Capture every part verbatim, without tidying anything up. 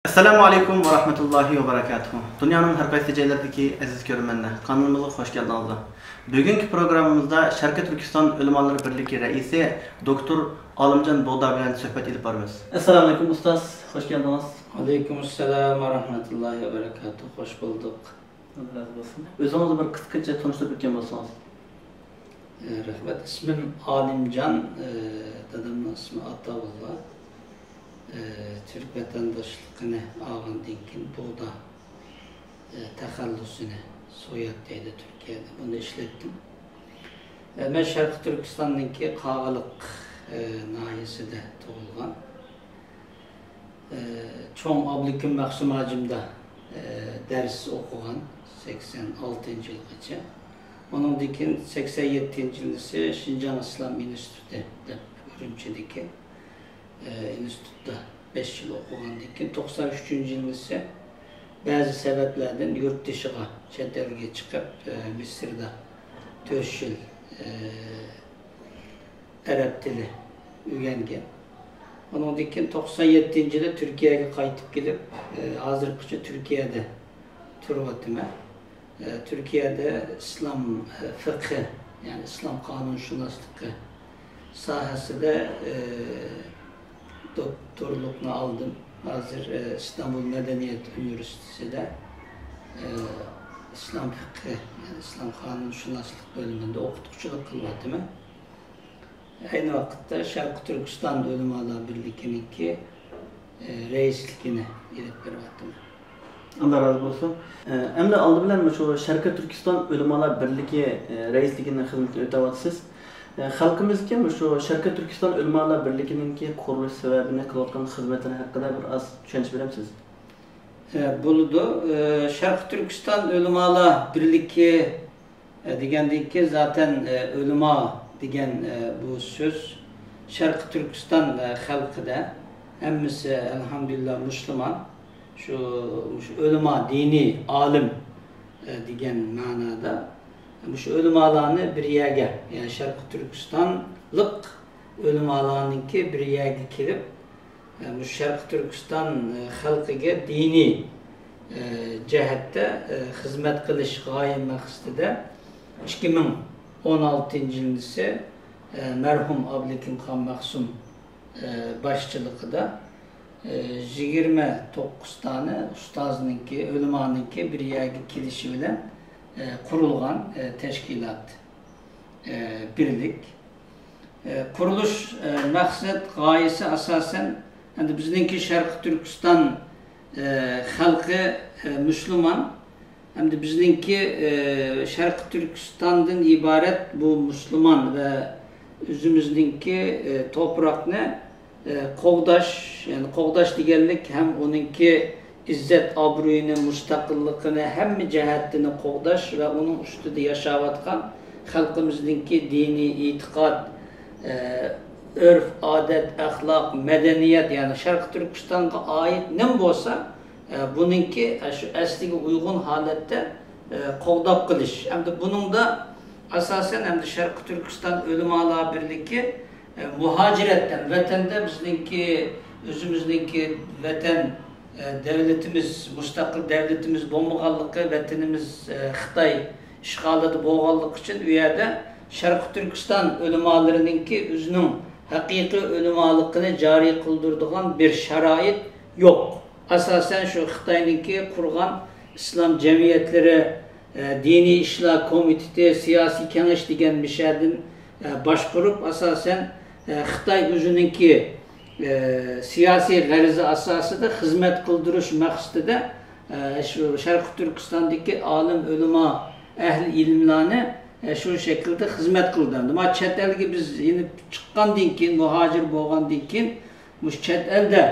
ئەسسالامۇ ئەلەيكۇم ۋە رەھمەتۇللاھى ۋە بەرەكاتۇھۇ. دۇنيانىڭ ھەر قايسى جايلىرىدىكى ئەزىز كۆرۈرمەنلەر، قانىلىمىزغا خوش كەلدىڭىزلەر. بۈگۈنكى پروگراممىمىزدا شەرقىي تۈركىستان ئۆلىمالىرى بىرلىكى رەئىسى دوكتور ئالىمجان بۇغدا بىلەن سۆھبەت ئېلىپ بارىمىز. ئەسسالامۇ ئەلەيكۇم ئۇستاز، خوش كەلدىڭىز. ۋەئەلەيكۇم ئەسسالام ۋە رەھمەتۇللاھى ۋە بەرەكاتۇھۇ. خوش بولدۇق. ئاللا رازى بولسۇن. ئۆزىڭىزنى بىر قىسقىچە تونۇشتۇرۇپ ئۆتكەن بولسىڭىز. ئە، رەھمەت. ئىسمىم ئالىمجان، ئە، دادامنىڭ ئىسمى ئاتاۋۇللا. ئە، تۈرك ۋەتەنداشلىقىنى ئالغاندىن كېيىن بۇغدا، ئە، تەخەللۇسىنى، سوياد دەيدۇ تۈركىيەدە، بۇنى ئىشلەتتىم. ئە، مەن شەرقىي تۈركىستاننىڭكى قاغىلىق، ئە، ناھىيەسىدە تۇغۇلغان. ئە، چوڭ ئابلىكىم مەخسۇم ھاجىمدا، ئە، دەرس ئوقۇغان، سەكسەن ئالتىنچى يىلغىچە. ئۇنىڭدىن كېيىن سەكسەن يەتتىنچى يىلىسى شىنجاڭ ئىسلام ئىنستىتۇتى دەپ ئۈرۈمچىدىكى، ئە، ئىنستىتۇتتا بەش يىل ئوقۇغاندىن كېيىن توقسان ئۈچىنچى يىلىسى بەزى سەۋەبلەردىن يۇرت دېشىغا، چەت ئەلگە چىقىپ، ئە، مىسىردا تۆت يىل، ئە، ئەرەب تىلى ئۆگەنگەن. ئۇنىڭدىن كېيىن توقسان يەتتىنچى يىلى تۈركىيەگە قايتىپ كېلىپ، ئە، ھازىرغىچە تۈركىيەدە تۇرۇۋاتىمەن. ئە، تۈركىيەدە ئىسلام، ئە، فىقھى، يەنى ئىسلام قانۇنشۇناسلىقى ساھەسىدە، ئە، دوكتورلۇقنى ئالدىم. ھازىر، ئە، ئىستانبۇل مەدەنىيەت ئۇنىۋېرسىتېتىدا، ئە، ئىسلام فىقھى، يەنى ئىسلام قانۇنشۇناسلىق بۆلۈمىدە ئوقۇتقۇچىلىق قىلىۋاتىمەن. ئەينى ۋاقىتتا شەرقىي تۈركىستان ئۆلىمالار بىرلىكىنىڭكى، ئە، رەئىسلىكىنى ئېلىپ بېرىۋاتىمەن. ئاللا رازى بولسۇن. ئە، ئەمدى ئالدى بىلەن مۇشۇ شەرقىي تۈركىستان ئۆلىمالار بىرلىكى، ئە، رەئىسلىكىنىڭ خىزمىتىنى ئۆتەۋاتىسىز. ئە، خەلقىمىزگە مۇشۇ شەرقىي تۈركىستان ئۆلىمالار بىرلىكىنىڭكى قۇرۇلۇش سەۋەبىنى، قىلىۋاتقان خىزمەتلىرى ھەققىدە بىر ئاز چۈشەنچە بېرەمسىز؟ ئە، بولىدۇ. ئە، شەرقىي تۈركىستان ئۆلىمالار بىرلىكى ئە، دېگەندىن كېيىن زاتەن، ئە، ئۆلىما دېگەن، ئە، بۇ سۆز شەرقىي تۈركىستان، ئە، خەلقىدە ھەممىسى ئەلھەمدۇلىللا مۇسۇلمان. شۇ، شۇ ئۆلىما، دىنىي ئالىم، ئە، دېگەن مەنادا. مۇشۇ ئۆلىمالارنى بىر يەرگە، يەنى شەرقىي تۈركىستانلىق ئۆلىمالارنىڭكى بىر يەرگە كېلىپ، ئە، مۇشۇ شەرقىي تۈركىستان، ئە، خەلقىگە دىنىي، ئە، جەھەتتە، ئە، خىزمەت قىلىش غايە مەقسىتىدە ئىككى مىڭ ئون ئالتىنچى يىلىسى، ئە، مەرھۇم ئابلىكىم خان مەخسۇم، ئە، باشچىلىقىدا، ئە، يىگىرمە توققۇز دانە ئۇستازنىڭكى، ئۆلىمانىڭكى بىر يەرگە كېلىشى بىلەن، ئە، قۇرۇلغان، ئە، تەشكىلات، ئە، بىرلىك. ئە، قۇرۇلۇش، ئە، مەقسەت، غايىسى ئاساسەن، ئەمدى بىزنىڭكى شەرقىي تۈركىستان، ئە، خەلقى، ئە، مۇسۇلمان. ئەمدى بىزنىڭكى، ئە، شەرقىي تۈركىستاندىن ئىبارەت بۇ مۇسۇلمان ۋە ئۆزىمىزنىڭكى، ئە، توپراقنى، ئە، قوغداش، يەنى قوغداش دېگەنلىك ھەم ئۇنىڭكى ئىززەت-ئابرۇيىنى، مۇستەقىللىقىنى ھەممە جەھەتتىن قوغداش ۋە ئۇنىڭ ئۈستىدە ياشاۋاتقان خەلقىمىزنىڭكى دىنىي ئېتىقاد، ئە، ئۆرپ-ئادەت، ئەخلاق، مەدەنىيەت، يەنى شەرقىي تۈركىستانغا ئائىت نېمە بولسا، ئە، بۇنىڭكى، ئە، شۇ ئەسلىگە ئۇيغۇن ھالەتتە، ئە، قوغداپ قېلىش. ئەمدى بۇنىڭدا ئاساسەن ئەمدى شەرقىي تۈركىستان ئۆلىمالار بىرلىكى، ئە، مۇھاجىرەتتىن، ۋەتەندە بىزنىڭكى، ئۆزىمىزنىڭكى ۋەتەن، ئە، دەۋلىتىمىز، مۇستەقىل دەۋلىتىمىز بولمىغانلىقى، ۋەتىنىمىز، ئە، خىتاي ئىشغالىدا بولغانلىقى ئۈچۈن، ئۇ يەردە شەرقىي تۈركىستان ئۆلىمالىرىنىڭكى ئۆزىنىڭ ھەقىقىي ئۆلىمالىقىنى جارى قىلدۇرىدىغان بىر شارائىت يوق. ئاساسەن شۇ خىتاينىڭكى قۇرغان ئىسلام جەمئىيەتلىرى، ئە، دىنىي ئىشلار كومىتېتى، سىياسىي كېڭەش دېگەن مىشەدىن، ئە، باشقۇرۇپ، ئاساسەن، ئە، خىتاي ئۆزىنىڭكى، ئە، سىياسىي غەرىزى ئاساسىدا خىزمەت قىلدۇرۇش مەقسىتىدە، ئە، شۇ شەرقىي تۈركىستاندىكى ئالىم، ئۆلىما، ئەھلى ئىلىملارنى، ئە، شۇ شەكىلدە خىزمەت قىلدى. ئەمما چەت ئەلگە بىز يېنىپ چىققاندىن كېيىن، مۇھاجىر بولغاندىن كېيىن، مۇشۇ چەت ئەلدە،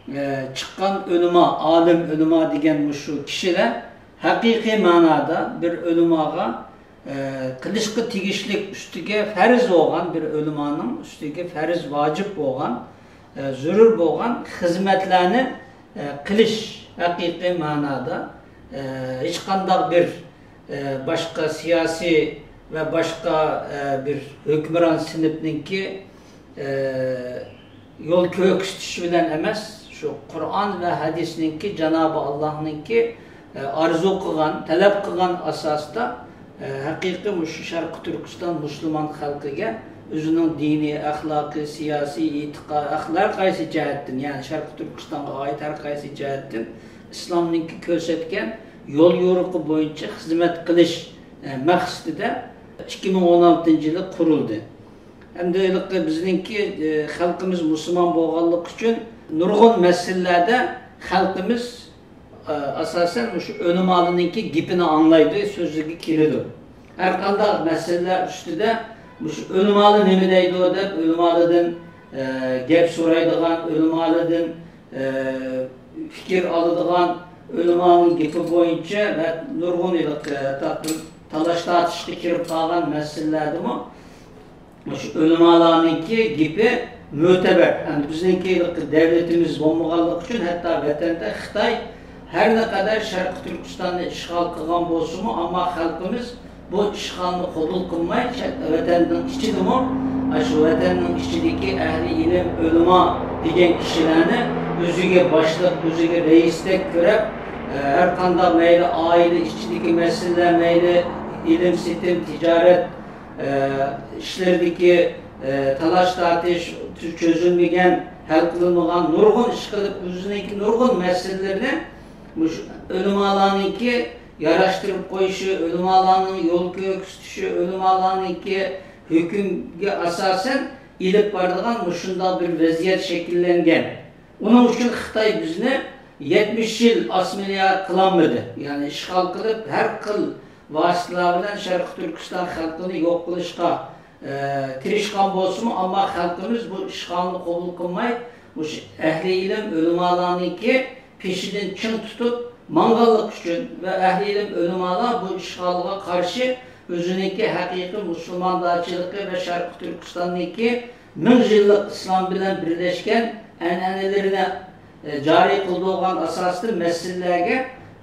ئە، چىققان ئۆلىما، ئالىم، ئۆلىما دېگەن مۇشۇ كىشىلەر ھەقىقىي مەنادا بىر ئۆلىماغا، ئە، قىلىشقا تېگىشلىك، ئۈستىگە پەرز بولغان، بىر ئۆلىمانىڭ ئۈستىگە پەرز، ۋاجىپ بولغان، ئە، زۆرۈر بولغان خىزمەتلەرنى، ئە، قىلىش ھەقىقىي مەنادا، ئە، ھېچقانداق بىر، ئە، باشقا سىياسىي ۋە باشقا، ئە، بىر ھۆكۈمران سىنىپنىڭكى، ئە، يول كۆرسىتىشى بىلەن ئەمەس، شۇ قۇرئان ۋە ھەدىسنىڭكى، جانابى ئاللاھنىڭكى، ئە، ئارزۇ قىلغان، تەلەپ قىلغان ئاساستا، ئە، ھەقىقىي مۇشۇ شەرقىي تۈركىستان مۇسۇلمان خەلقىگە ئۆزىنىڭ دىنىي، ئەخلاقىي، سىياسىي، ئېتىقا-، ئەخ-، ھەر قايسى جەھەتتىن، يەنى شەرقىي تۈركىستانغا ئائىت ھەر قايسى جەھەتتىن ئىسلامنىڭكى كۆرسەتكەن يول يورۇقى بويىچە خىزمەت قىلىش، ئە، مەقسىتىدە ئىككى مىڭ ئون ئالتىنچى يىلى قۇرۇلدى. ئەمدى ھېلىقى بىزنىڭكى، ئە، خەلقىمىز مۇسۇلمان بولغانلىقى ئۈچۈن نۇرغۇن مەسىلىلەردە خەلقىمىز، ئە، ئاساسەن مۇشۇ ئۆلىمالارنىڭكى گېپىنى ئاڭلايدۇ، سۆزىگە كېلىدۇ. ھەر قانداق مەسىلىلەر ئۈستىدە مۇشۇ ئۆلىمالار نېمە دەيدۇ دەپ ئۆلىمالاردىن، ئە، گەپ سورايدىغان، ئۆلىمالاردىن، ئە، پىكىر ئالىدىغان، ئۆلىمانىڭ گېپى بويىچە ۋە نۇرغۇن ھېلىقى ھەتتا تالاش تارتىشقا كىرىپ قالغان مەسىلىلەردىمۇ مۇشۇ ئۆلىمالارنىڭكى گېپى مۆتەبەر. يەنى بىزنىڭكى ھېلىقى دەۋلىتىمىز بولمىغانلىقى ئۈچۈن ھەتتا ۋەتەندە خىتاي ھەر نەقەدەر شەرقىي تۈركىستاننى ئىشغال قىلغان بولسىمۇ، ئەمما خەلقىمىز بۇ ئىشغالنى قوبۇل قىلماي، چەت ۋەتەننىڭ ئىچىدىمۇ، ئاشۇ ۋەتەننىڭ ئىچىدىكى ئەھلى ئىلىم، ئۆلىما دېگەن كىشىلەرنى ئۆزىگە باشلىق، ئۆزىگە رەئىستەك كۆرۈپ، ئە، ھەر قانداق مەيلى ئائىلە ئىچىدىكى مەسىلىلەر، مەيلى ئېلىم-سېتىم، تىجارەت، ئە، ئىشلىرىدىكى، ئە، تالاش-تارتىش، چۆزۈلمىگەن، ھەل قىلىنمىغان نۇرغۇن ئىش قىلىپ، ئۆزىنىڭكى نۇرغۇن مەسىلىلىرىنى مۇشۇ ئۆلىمالارنىڭكى ياراشتۇرۇپ قويۇشى، ئۆلىمالارنىڭ يول كۆرسىتىشى، ئۆلىمالارنىڭكى ھۆكۈمگە ئاساسەن ئېلىپ بارىدىغان مۇشۇنداق بىر ۋەزىيەت شەكىللەنگەن. ئۇنىڭ ئۈچۈن خىتاي بىزنى يەتمىش يىل ئاسسىمىليا قىلالمىدى. يەنى ئىشغال قىلىپ، ھەر خىل ۋاسىتىلەر بىلەن شەرقىي تۈركىستان خەلقىنى يوق قىلىشقا، ئە، تىرىشقان بولسىمۇ، ئەمما خەلقىمىز بۇ ئىشغالنى قوبۇل قىلماي، مۇشۇ ئەھلى ئىلىم ئۆلىمالارنىڭكى پېشىدىن چىڭ تۇتۇپ ماڭغانلىقى ئۈچۈن ۋە ئەھلى ئىلىم ئۆلىمالار بۇ ئىشغالغا قارشى ئۆزىنىڭكى ھەقىقىي مۇسۇلماندارچىلىقى ۋە شەرقىي تۈركىستاننىڭكى مىڭ يىللىق ئىسلام بىلەن بىرلەشكەن ئەنئەنىلىرىنى، ئە، جارى قىلدۇرغان ئاساستا مەسىلىلەرگە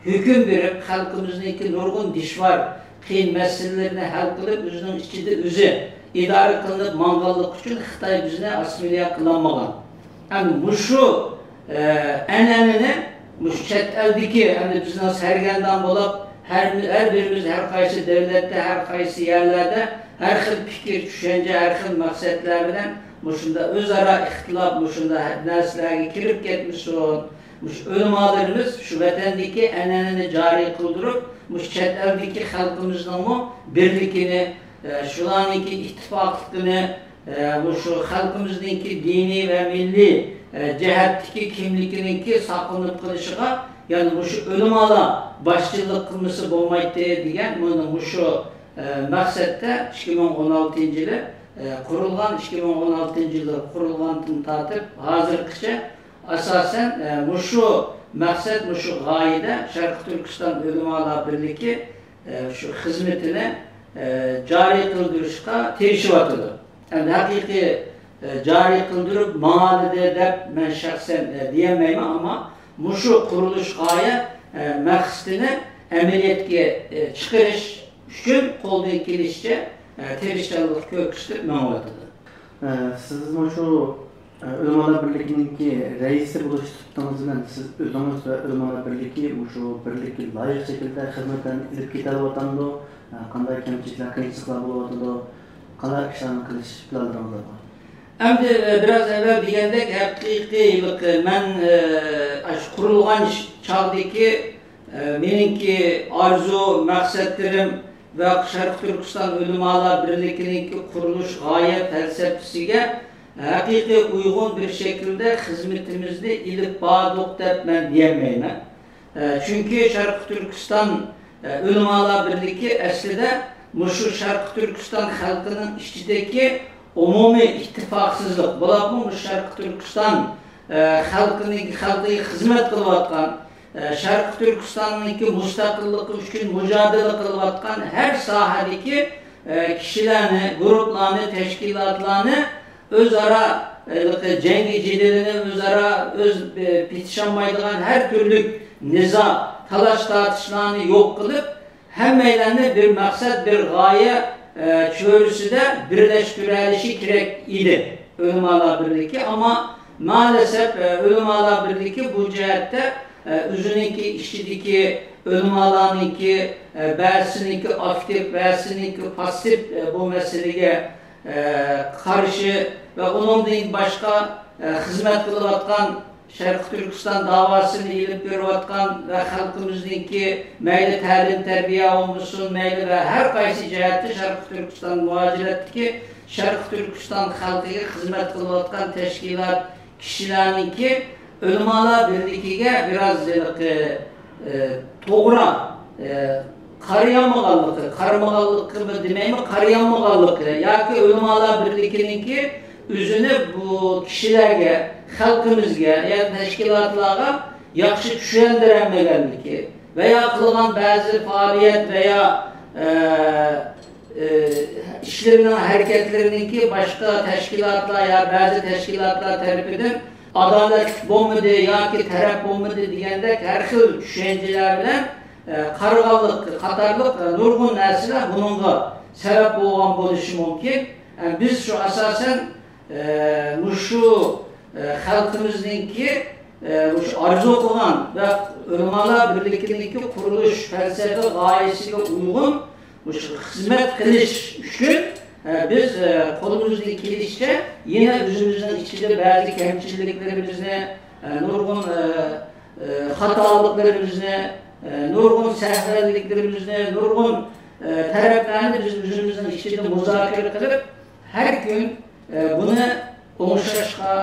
ھۆكۈم بېرىپ، خەلقىمىزنىڭكى نۇرغۇن دىشۋار قىيىن مەسىلىلىرىنى ھەل قىلىپ، ئۆزىنىڭ ئىچىدە ئۆزى ئىدارە قىلىنىپ ماڭغانلىقى ئۈچۈن خىتاي بىزنى ئاسسىمىليا قىلالمىغان. ئەمدى مۇشۇ، ئە، ئەنئەنىنى مۇشۇ چەت ئەلدىكى، ئەمدى بىزنىڭ سەرگەردان بولۇپ، ھەر، ھەر بىرىمىز ھەر قايسى دۆلەتتە، ھەر قايسى يەرلەردە ھەر خىل پىكىر، چۈشەنچە، ھەر خىل مەقسەتلەر بىلەن مۇشۇنداق ئۆزئارا ئىختىلاپ، مۇشۇنداق نەرسىلەرگە كىرىپ كەتمىسۇن. مۇشۇ ئۆلىمالىرىمىز شۇ ۋەتەندىكى ئەنئەنىنى جارى قىلدۇرۇپ، مۇشۇ چەت ئەلدىكى خەلقىمىزنىڭمۇ بىرلىكىنى، ئە، شۇلارنىڭكى ئىتتىپاقلىقىنى، ئە، مۇشۇ خەلقىمىزنىڭكى دىنىي ۋە مىللىي، ئە، جەھەتتىكى كىملىكىنىڭكى ساقلىنىپ قېلىشىغا، يەنى مۇشۇ ئۆلىمالار باشچىلىق قىلمىسا بولمايتتى دېگەن مانا مۇشۇ، ئە، مەقسەتتە ئىككى مىڭ ئون ئالتىنچى يىلى، ئە، قۇرۇلغان، ئىككى مىڭ ئون ئالتىنچى يىلى قۇرۇلغاندىن تارتىپ ھازىرغىچە ئاساسەن، ئە، مۇشۇ مەقسەت، مۇشۇ غايىدە شەرقىي تۈركىستان ئۆلىمالار بىرلىكى، ئە، شۇ خىزمىتىنى، ئە، جارى قىلدۇرۇشقا تىرىشىۋاتىدۇ. ئەمدى ھەقىقىي، ئە، جارى قىلدۇرۇپ ماڭالىدى دەپ مەن شەخسەن، ئە، دېيەلمەيمەن، ئەمما مۇشۇ قۇرۇلۇش غايە، ئە، مەقسىتىنى ئەمەلىيەتكە، ئە، چىقىرىش ئۈچۈن قولدىن كېلىشىچە، ئە، تىرىشچانلىق كۆرسىتىپ مېڭىۋاتىدۇ. ئە، سىز مۇشۇ، ئە، ئۆلىمالار بىرلىكىنىڭكى رەئىسى بولۇش سۈپىتىڭىز بىلەن سىز ئۆزىڭىز ۋە ئۆلىمالار بىرلىكى مۇشۇ بىرلىككە لايىق شەكىلدە خىزمەتلەرنى ئېلىپ كېتەلىۋاتامدۇ؟ ئە، قانداق كەمچىلىكلەر، قىيىنچىلىقلار بولۇۋاتىدۇ؟ قانداق ئىشلارنى قىلىش پىلانلىرىڭىز بار؟ ئەمدى، ئە، بىراز ئەۋۋەل دېگەندەك، ھەقىقىي مەن، ئە، ئاشۇ قۇرۇلغان چاغدىكى، ئە، مېنىڭكى ئارزۇ، مەقسەتلىرىم ۋە شەرقىي تۈركىستان ئۆلىمالار بىرلىكىنىڭكى قۇرۇلۇش غايە پەلسەپىسىگە ھەقىقىي ئۇيغۇن بىر شەكىلدە خىزمىتىمىزنى ئېلىپ باردۇق دەپ مەن دېيەلمەيمەن. ئە، چۈنكى شەرقىي تۈركىستان، ئە، ئۆلىمالار بىرلىكى ئەسلىدە مۇشۇ شەرقىي تۈركىستان خەلقىنىڭ ئىچىدىكى ئومۇمىي ئىتتىپاقسىزلىق، بولۇپمۇ مۇشۇ شەرقىي تۈركىستان، ئە، خەلقىنىڭ، خەلقىگە خىزمەت قىلىۋاتقان، ئە، شەرقىي تۈركىستاننىڭكى مۇستەقىللىقى ئۈچۈن مۇجادىلە قىلىۋاتقان ھەر ساھەدىكى، ئە، كىشىلەرنى، گۇرۇپپىلارنى، تەشكىلاتلارنى ئۆزئارا، ئە، جەڭگى جېدىلىنى، ئۆزئارا ئۆز، ئە، پېتىشالمايدىغان ھەر تۈرلۈك نىزا، تالاش-تارتىشلارنى يوق قىلىپ، ھەممەيلەننى بىر مەقسەت، بىر غايە، ئە، چۆرىسىدە بىرلەشتۈرەلىشى كېرەك ئىدى ئۆلىمالار بىرلىكى. ئەمما مائەلەسەپ، ئۆلىمالار بىرلىكى بۇ جەھەتتە ئۆزىنىڭكى ئىچىدىكى ئۆلىمالارنىڭكى بەزىسىنىڭكى ئاكتىپ، بەزىسىنىڭكى پاسسىپ بۇ مەسىلىگە قارشى ۋە ئۇنىڭدىن باشقا خىزمەت قىلىۋاتقان، شەرقىي تۈركىستان داۋاسىنى ئېلىپ بېرىۋاتقان ۋە خەلقىمىزنىڭكى مەيلى تەلىم-تەربىيە بولمىسۇن، مەيلى ۋە ھەر قايسى جەھەتتە شەرقىي تۈركىستان مۇھاجىرەتتىكى شەرقىي تۈركىستان خەلقىگە خىزمەت قىلىۋاتقان تەشكىلات، كىشىلەرنىڭكى ئۆلىمالار بىرلىكىگە بىراز ھېلىقى، ئە، توغرا، ئە، قارىيالمىغانلىقى، قارىمىغانلىقىمۇ دېمەيمەن، قارىيالمىغانلىقى ياكى ئۆلىمالار بىرلىكىنىڭكى ئۆزىنى بۇ كىشىلەرگە، خەلقىمىزگە يا تەشكىلاتلارغا ياخشى چۈشەندۈرەلمىگەنلىكى ۋە يا قىلغان بەزى پائالىيەت ۋە يا، ئە، ئە، ئىشلىرىنىڭ، ھەرىكەتلىرىنىڭكى باشقا تەشكىلاتلار يا بەزى تەشكىلاتلار تەرىپىدىن ئادالەتلىك بولمىدى ياكى تەرەپ بولمىدى دېگەندەك ھەر خىل چۈشەنچىلەر بىلەن، ئە، قارىغانلىق قاتارلىق، ئە، نۇرغۇن نەرسىلەر بۇنىڭغا سەۋەب بولغان بولۇشى مۇمكىن. ئە، بىز شۇ ئاساسەن، ئە، مۇشۇ، ئە، خەلقىمىزنىڭكى ئە، مۇشۇ ئارزۇ قىلغان ۋە ئۆلىمالار بىرلىكىنىڭكى قۇرۇلۇش پەلسەپە غايىسىگە ئۇيغۇن مۇشۇ خىزمەت قىلىش ئۈچۈن، ئە، بىز، ئە، قولىمىزدىن كېلىشىچە يەنە ئۆزىمىزنىڭ ئىچىدە بەزى كەمچىلىكلىرىمىزنى، ئە، نۇرغۇن، ئە، ئە، خاتالىقلىرىمىزنى، ئە، نۇرغۇن سەھۋەنلىكلىرىمىزنى، نۇرغۇن، ئە، تەرەپلەرنى بىز ئۆزىمىزنىڭ ئىچىدە مۇزاكىرە قىلىپ، ھەر كۈن، ئە، بۇنى ئوڭشاشقا،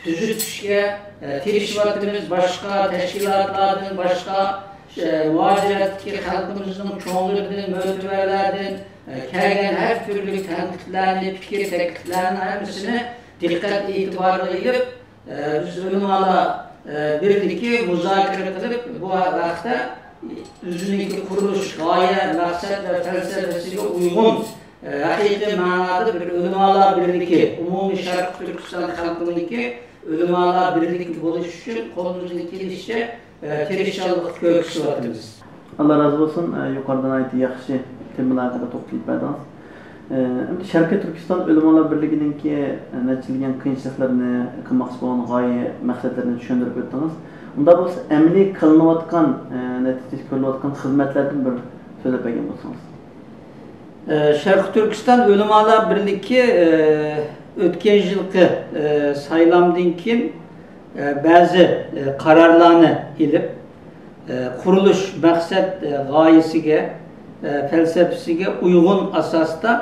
تۈزىتىشكە، ئە، تىرىشىۋاتىمىز. باشقا تەشكىلاتلاردىن، باشقا، ئە، مۇھاجىرەتتىكى خەلقىمىزنىڭ چوڭلىرىدىن، مۆتىۋەرلەردىن، ئە، كەلگەن ھەر تۈرلۈك تەنقىدلەرنى، پىكىر تەكلىپلەرنىڭ ھەممىسىنى دىققەت ئېتىبارغا ئېلىپ، ئە، بىز ئۆلىمالار، ئە، بىرلىكى مۇزاكىرە قىلىپ، بۇ ھەقتە ئۆزىنىڭكى قۇرۇلۇش غايە، مەقسەت ۋە پەلسەپىسىگە ئۇيغۇن، ئە، ھەقىقىي مەنادا بىر ئۆلىمالار بىرلىكى، ئومۇمىي شەرقىي تۈركىستان خەلقىنىڭكى ئۆلىمالار بىرلىكى بولۇش ئۈچۈن قولىمىزدىن كېلىشىچە، ئە، تىرىشچانلىق كۆرسىتىۋاتىمىز. ئاللا رازى بولسۇن. ئە، يۇقىرىدا ناھايىتى ياخشى تېمىلارغا توختىلىپ بەردىڭىز. ئە، ئەمدى شەرقىي تۈركىستان ئۆلىمالار بىرلىكىنىڭكى، ئە، نەچچىلىگەن قىيىنچىلىقلىرىنى، قىلماقچى بولغان غايە، مەقسەتلىرىنى چۈشەندۈرۈپ ئۆتتىڭىز. ئۇنداق بولسا، ئەمەلىي قىلىنىۋاتقان، ئە، نەتىجىسى كۆرۈلۈۋاتقان خىزمەتلەردىن بىر سۆزلەپ بەرگەن بولسىڭىز. ئە، شەرقىي تۈركىستان ئۆلىمالار بىرلىكى، ئە، ئۆتكەن يىلقى، ئە، سايلامدىن كېيىن، ئە، بەزى، ئە، قارارلارنى ئېلىپ، ئە، قۇرۇلۇش مەقسەت، ئە، غايىسىگە، ئە، پەلسەپىسىگە ئۇيغۇن ئاساستا،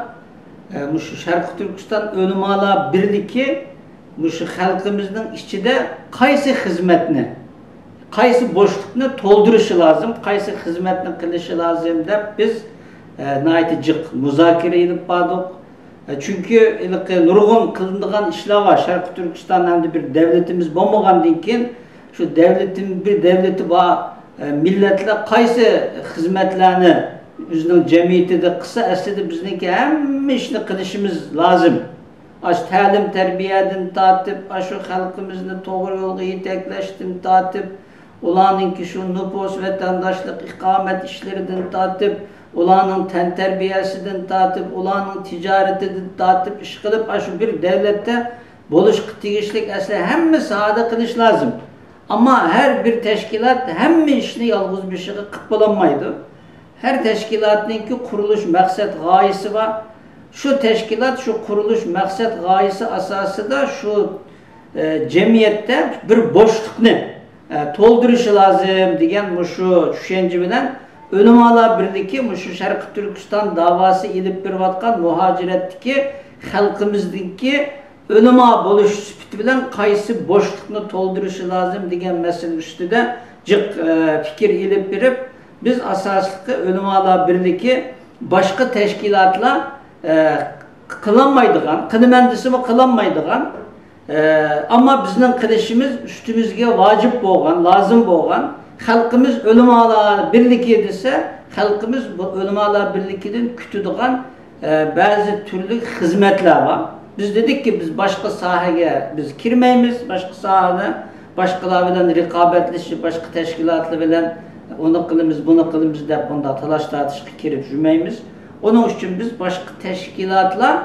ئە، مۇشۇ شەرقىي تۈركىستان ئۆلىمالار بىرلىكى مۇشۇ خەلقىمىزنىڭ ئىچىدە قايسى خىزمەتنى، قايسى بوشلۇقنى تولدۇرۇشى لازىم، قايسى خىزمەتنى قىلىشى لازىم دەپ بىز، ئە، ناھايىتى جىق مۇزاكىرە ئېلىپ باردۇق. ئە، چۈنكى ھېلىقى نۇرغۇن قىلىنىدىغان ئىشلار بار. شەرقىي تۈركىستان ئەمدى بىر دەۋلىتىمىز بولمىغاندىن كېيىن، شۇ دەۋلىتىم-، بىر دەۋلىتى بار، ئە، مىللەتلەر قايسى خىزمەتلەرنى ئۆزىنىڭ جەمئىيىتىدە قىلسا، ئەسلىدە بىزنىڭكى ھەممە ئىشنى قىلىشىمىز لازىم. ئاشۇ تەلىم-تەربىيەدىن تارتىپ، ئاشۇ خەلقىمىزنى توغرا يولغا يېتەكلەشتىن تارتىپ، ئۇلارنىڭكى شۇ نوپۇس، ۋەتەنداشلىق، ئىقامەت ئىشلىرىدىن تارتىپ، ئۇلارنىڭ تەنتەربىيەسىدىن تارتىپ، ئۇلارنىڭ تىجارىتىدىن تارتىپ، ئىشقىلىپ، ئاشۇ بىر دەۋلەتتە بولۇشقا تېگىشلىك ئەسلى ھەممە ساھەدە قىلىش لازىم. ئەمما ھەر بىر تەشكىلات ھەممە ئىشنى يالغۇز بېشىغا قىلىپ بولالمايدۇ. ھەر تەشكىلاتنىڭكى قۇرۇلۇش مەقسەت غايىسى بار. شۇ تەشكىلات شۇ قۇرۇلۇش مەقسەت غايىسى ئاساسىدا شۇ، ئە، جەمئىيەتتە بىر بوشلۇقنى، ئە، تولدۇرۇشى لازىم دېگەن مۇشۇ چۈشەنچە بىلەن ئۆلىمالار بىرلىكى مۇشۇ شەرقىي تۈركىستان داۋاسى ئېلىپ بېرىۋاتقان مۇھاجىرەتتىكى خەلقىمىزنىڭكى ئۆلىما بولۇش سۈپىتى بىلەن قايسى بوشلۇقنى تولدۇرۇشى لازىم دېگەن مەسىلە ئۈستىدە جىق، ئە، پىكىر ئېلىپ بېرىپ، بىز ئاساسلىقى ئۆلىمالار بىرلىكى باشقا تەشكىلاتلار، ئە، قىلالمايدىغان، قىلىمەن دېسىمۇ قىلالمايدىغان، ئە، ئەمما بىزنىڭ قىلىشىمىز ئۈستىمىزگە ۋاجىپ بولغان، لازىم بولغان، خەلقىمىز ئۆلىمالار بىرلىكى دېسە، خەلقىمىز بۇ ئۆلىمالار بىرلىكىدىن كۈتىدىغان ئە، بەزى تۈرلۈك خىزمەتلەر بار. بىز دېدۇقكى، بىز باشقا ساھەگە بىز كىرمەيمىز، باشقا ساھەدە باشقىلار بىلەن رىقابەتلىشىپ، باشقا تەشكىلاتلار بىلەن ئۇنى قىلىمىز، بۇنى قىلىمىز دەپ بۇنداق تالاش-تارتىشقا كىرىپ يۈرمەيمىز. ئۇنىڭ ئۈچۈن بىز باشقا تەشكىلاتلار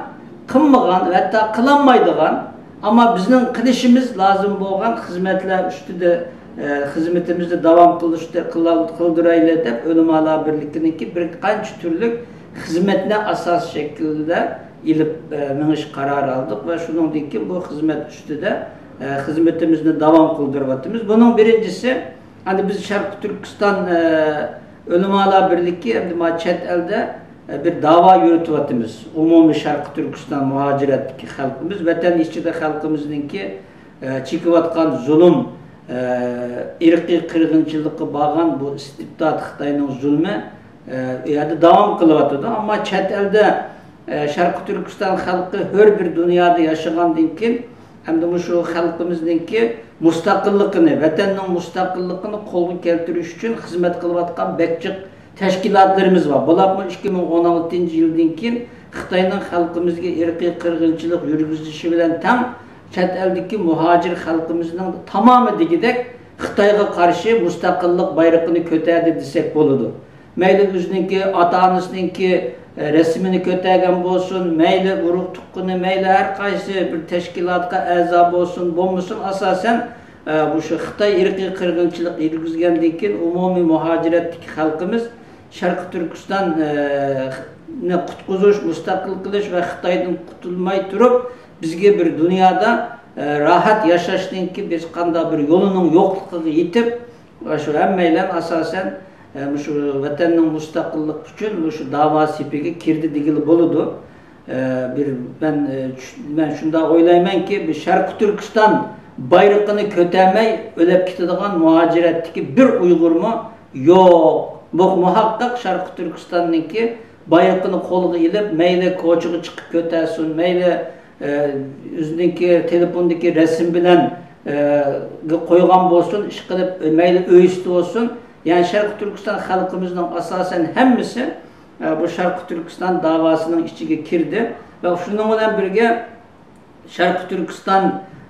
قىلمىغان، ھەتتا قىلالمايدىغان، ئەمما بىزنىڭ قىلىشىمىز لازىم بولغان خىزمەتلەر ئۈستىدە، ئە، خىزمىتىمىزنى داۋام قىلىشتا، قىلال-، قىلدۇرايلى دەپ، ئۆلىمالار بىرلىكىنىڭكى بىر قانچە تۈرلۈك خىزمەتنى ئاساس شەكلىدە ئېلىپ، ئە، مېڭىش قارارى ئالدۇق ۋە شۇنىڭدىن كېيىن بۇ خىزمەت ئۈستىدە، ئە، خىزمىتىمىزنى داۋام قىلدۇرۇۋاتىمىز. بۇنىڭ بىرىنچىسى، ئەمدى بىز شەرقىي تۈركىستان، ئە، ئۆلىمالار بىرلىكى ئەمدى مانا چەت ئەلدە، ئە، بىر داۋا يۈرۈتۈۋاتىمىز. ئومۇمىي شەرقىي تۈركىستان مۇھاجىرەتتىكى خەلقىمىز، ۋەتەن ئىچىدە خەلقىمىزنىڭكى، ئە، چېكىۋاتقان زۇلۇم، ئە، ئىرقىي قىرغىنچىلىققا بارغان بۇ ئىستىبدات خىتاينىڭ زۇلمى، ئە، ئۇ يەردە داۋام قىلىۋاتىدۇ. ئەمما چەت ئەلدە، ئە، شەرقىي تۈركىستان خەلقى ھۆر بىر دۇنيادا ياشىغاندىن كېيىن، ئەمدى مۇشۇ خەلقىمىزنىڭكى مۇستەقىللىقىنى، ۋەتەننىڭ مۇستەقىللىقىنى قولغا كەلتۈرۈش ئۈچۈن خىزمەت قىلىۋاتقان بەك جىق تەشكىلاتلىرىمىز بار. بۇلارمۇ ئىككى مىڭ ئون ئالتىنچى يىلدىن كېيىن خىتاينىڭ خەلقىمىزگە ئىرقىي قىرغىنچىلىق يۈرگۈزۈشى بىلەن تەڭ چەت ئەلدىكى مۇھاجىر خەلقىمىزنىڭ تامامى دېگۈدەك خىتايغا قارشى مۇستەقىللىق بايرىقىنى كۆتەردى دېسەك بولىدۇ. مەيلى ئۆزىنىڭكى، ئاتا-ئانىسىنىڭكى، ئە، رەسىمىنى كۆتەرگەن بولسۇن، مەيلى ئۇرۇق-تۇغقىنى، مەيلى ھەر قايسى بىر تەشكىلاتقا ئەزا بولسۇن، بولمىسۇن، ئاساسەن، ئە، مۇشۇ خىتاي ئىرقىي قىرغىنچىلىق يۈرگۈزگەندىن كېيىن ئومۇمىي مۇھاجىرەتتىكى خەلقىمىز شەرقىي تۈركىستان، ئە، نى قۇتقۇزۇش، مۇستەقىل قىلىش ۋە خىتايدىن قۇتۇلماي تۇرۇپ، بىزگە بىر دۇنيادا، ئە، راھەت ياشاشنىڭكى بىر قانداق بىر يولىنىڭ يوقلۇقىغا يېتىپ، ۋە شۇ ھەممەيلەن ئاساسەن، ئە، مۇشۇ ۋەتەننىڭ مۇستەقىللىقى ئۈچۈن مۇشۇ داۋا سېپىگە كىردى دېگىلى بولىدۇ. ئە، بىر مەن، ئە، چۈش-، مەن شۇنداق ئويلايمەنكى، بىر شەرقىي تۈركىستان بايرىقىنى كۆتەرمەي ئۆلۈپ كېتىدىغان مۇھاجىرەتتىكى بىر ئۇيغۇرمۇ يوق. بۇ مۇھەققەق شەرقىي تۈركىستاننىڭكى بايرىقىنى قولىغا ئېلىپ، مەيلى كوچىغا چىقىپ كۆتەرسۇن، مەيلى ئە، ئۆزىنىڭكى تېلېفوندىكى رەسىم بىلەن، ئە، قويغان بولسۇن، ئىشقىلىپ، مەيلى ئۆي ئۈستى بولسۇن، يەنى شەرقىي تۈركىستان خەلقىمىزنىڭ ئاساسەن ھەممىسى، ئە، بۇ شەرقىي تۈركىستان داۋاسىنىڭ ئىچىگە كىردى ۋە شۇنىڭ بىلەن بىرگە شەرقىي تۈركىستان،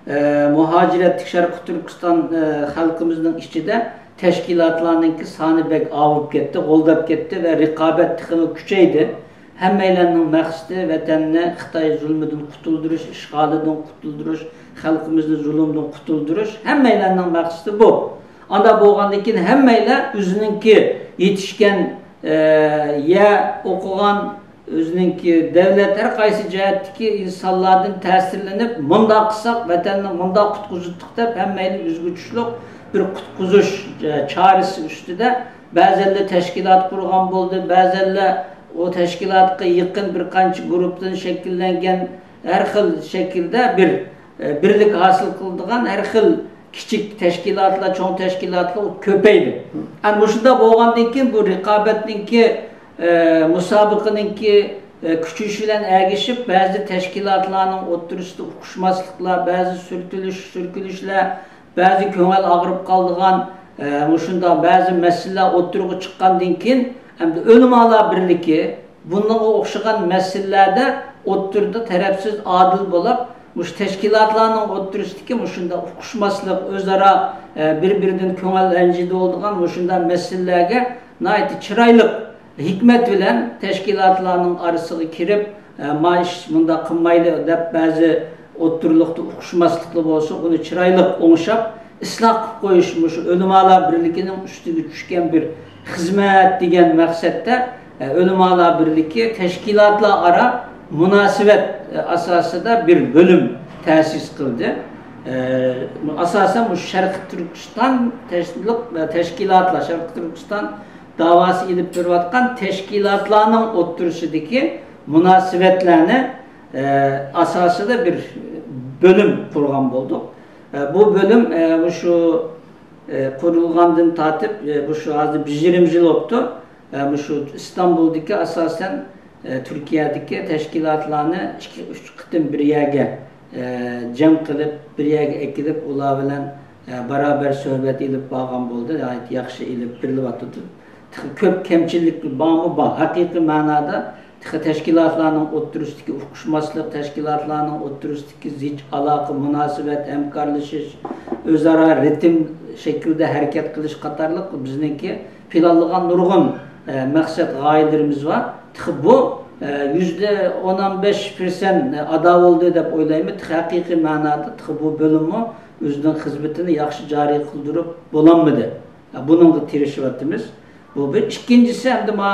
ئە، مۇھاجىرەتلىك شەرقىي تۈركىستان، ئە، خەلقىمىزنىڭ ئىچىدە تەشكىلاتلارنىڭكى سانى بەك ئاۋۇپ كەتتى، غولداپ كەتتى ۋە رىقابەت تېخىمۇ كۈچەيدى. ھەممەيلەننىڭ مەقسىتى ۋەتەننى خىتاي زۇلمىدىن قۇتۇلدۇرۇش، ئىشغالىدىن قۇتۇلدۇرۇش، خەلقىمىزنى زۇلۇمدىن قۇتۇلدۇرۇش، ھەممەيلەننىڭ مەقسىتى بۇ. ئانداق بولغاندىن كېيىن ھەممەيلەن ئۆزىنىڭكى يېتىشكەن، ئە، يەر ئوقۇغان، ئۆزىنىڭكى دەۋلەت ھەر قايسى جەھەتتىكى ئىنسانلاردىن تەسىرلىنىپ، مۇنداق قىلساق ۋەتەننى مۇنداق قۇتقۇزاتتۇق دەپ ھەممەيلەن ئۆزىگە چۈشلۈك بىر قۇتقۇزۇش، ئە، چارىسى ئۈستىدە بەزەنلەر تەشكىلات قۇرغان بولدى، بەزەنلەر ئۇ تەشكىلاتقا يېقىن بىر قانچە گۇرۇپپىدىن شەكىللەنگەن ھەر خىل شەكىلدە بىر، ئە، بىرلىك ھاسىل قىلىدىغان ھەر خىل كىچىك تەشكىلاتلار، چوڭ تەشكىلاتلار كۆپەيدى. ئەنە مۇشۇنداق بولغاندىن كېيىن بۇ رىقابەتنىڭكى، ئە، مۇسابىقىنىڭكى، ئە، كۈچىيىشى بىلەن ئەگىشىپ، بەزى تەشكىلاتلارنىڭ ئوتتۇرىسىدا ئۇقۇشماسلىقلار، بەزى سۈرتۈلۈش، سۈركىلىشلەر، بەزى كۆڭۈل ئاغرىپ قالىدىغان، ئە، مۇشۇنداق بەزى مەسىلىلەر ئوتتۇرىغا چىققاندىن كېيىن، ئەمدى ئۆلىمالار بىرلىكى بۇنىڭغا ئوخشىغان مەسىلىلەردە ئوتتۇرىدا تەرەپسىز، ئادىل بولۇپ، مۇشۇ تەشكىلاتلارنىڭ ئوتتۇرىسىدىكى مۇشۇنداق ئۇقۇشماسلىق، ئۆزئارا، ئە، بىر-بىرىدىن كۆڭۈل رەنجىيدىغان مۇشۇنداق مەسىلىلەرگە ناھايىتى چىرايلىق ھېكمەت بىلەن تەشكىلاتلارنىڭ ئارىسىغا كىرىپ، ئە، ما ئىش مۇنداق قىلمايلى دەپ، بەزى ئوتتۇرىلىقتا ئۇقۇشماسلىقلار بولسا، ئۇنى چىرايلىق ئوڭشاپ، ئىسلاھ قىلىپ قويۇش مۇشۇ ئۆلىمالار بىرلىكىنىڭ ئۈستىگە چۈشكەن بىر خىزمەت دېگەن مەقسەتتە، ئە، ئۆلىمالار بىرلىكى تەشكىلاتلار ئارا مۇناسىۋەت، ئە، ئاساسىدا بىر بۆلۈم تەسىس قىلدى. ئە، ئاساسەن مۇشۇ شەرقىي تۈركىستان تەشكىلاتلار، شەرقىي تۈركىستان داۋاسى ئېلىپ بېرىۋاتقان تەشكىلاتلارنىڭ ئوتتۇرىسىدىكى مۇناسىۋەتلەرنى، ئە، ئاساسىدا بىر بۆلۈم قۇرغان بولدۇق. ئە، بۇ بۆلۈم، ئە، مۇشۇ، ئە، قۇرۇلغاندىن تارتىپ، ئە، مۇشۇ ھازىر بىر يېرىم يىل بوپتۇ. ئە، مۇشۇ ئىستانبۇلدىكى ئاساسەن، ئە، تۈركىيەدىكى تەشكىلاتلارنى ئىككى، ئۈچ قېتىم بىر يەرگە، ئە، جەم قىلىپ، بىر يەرگە ئەكېلىپ، ئۇلار بىلەن، ئە، بارابەر سۆھبەت ئېلىپ بارغان بولدى. ناھايىتى ياخشى ئېلىپ بېرىلىۋاتىدۇ. تېخى كۆپ كەمچىلىك بارمۇ؟ بار. ھەقىقىي مەنادا تېخى تەشكىلاتلارنىڭ ئوتتۇرىسىدىكى ئۇقۇشماسلىق، تەشكىلاتلارنىڭ ئوتتۇرىسىدىكى زىچ ئالاقە، مۇناسىۋەت، ھەمكارلىشىش، ئۆزئارا رىتىم شەكلىدە ھەرىكەت قىلىش قاتارلىق بىزنىڭكى پىلانلىغان نۇرغۇن، ئە، مەقسەت غايىلىرىمىز بار. تېخى بۇ يۈزدە ئون بەش پىرسەنت ئادا بولدى دەپ ئويلايمەن. ھەقىقىي مەنادا تېخى بۇ بۆلۈممۇ ئۆزىنىڭ خىزمىتىنى ياخشى جارى قىلدۇرۇپ بولالمىدى. بۇنىڭغا تىرىشىۋاتىمىز. بۇ بىر. ئىككىنچىسى، ئەمدى ما،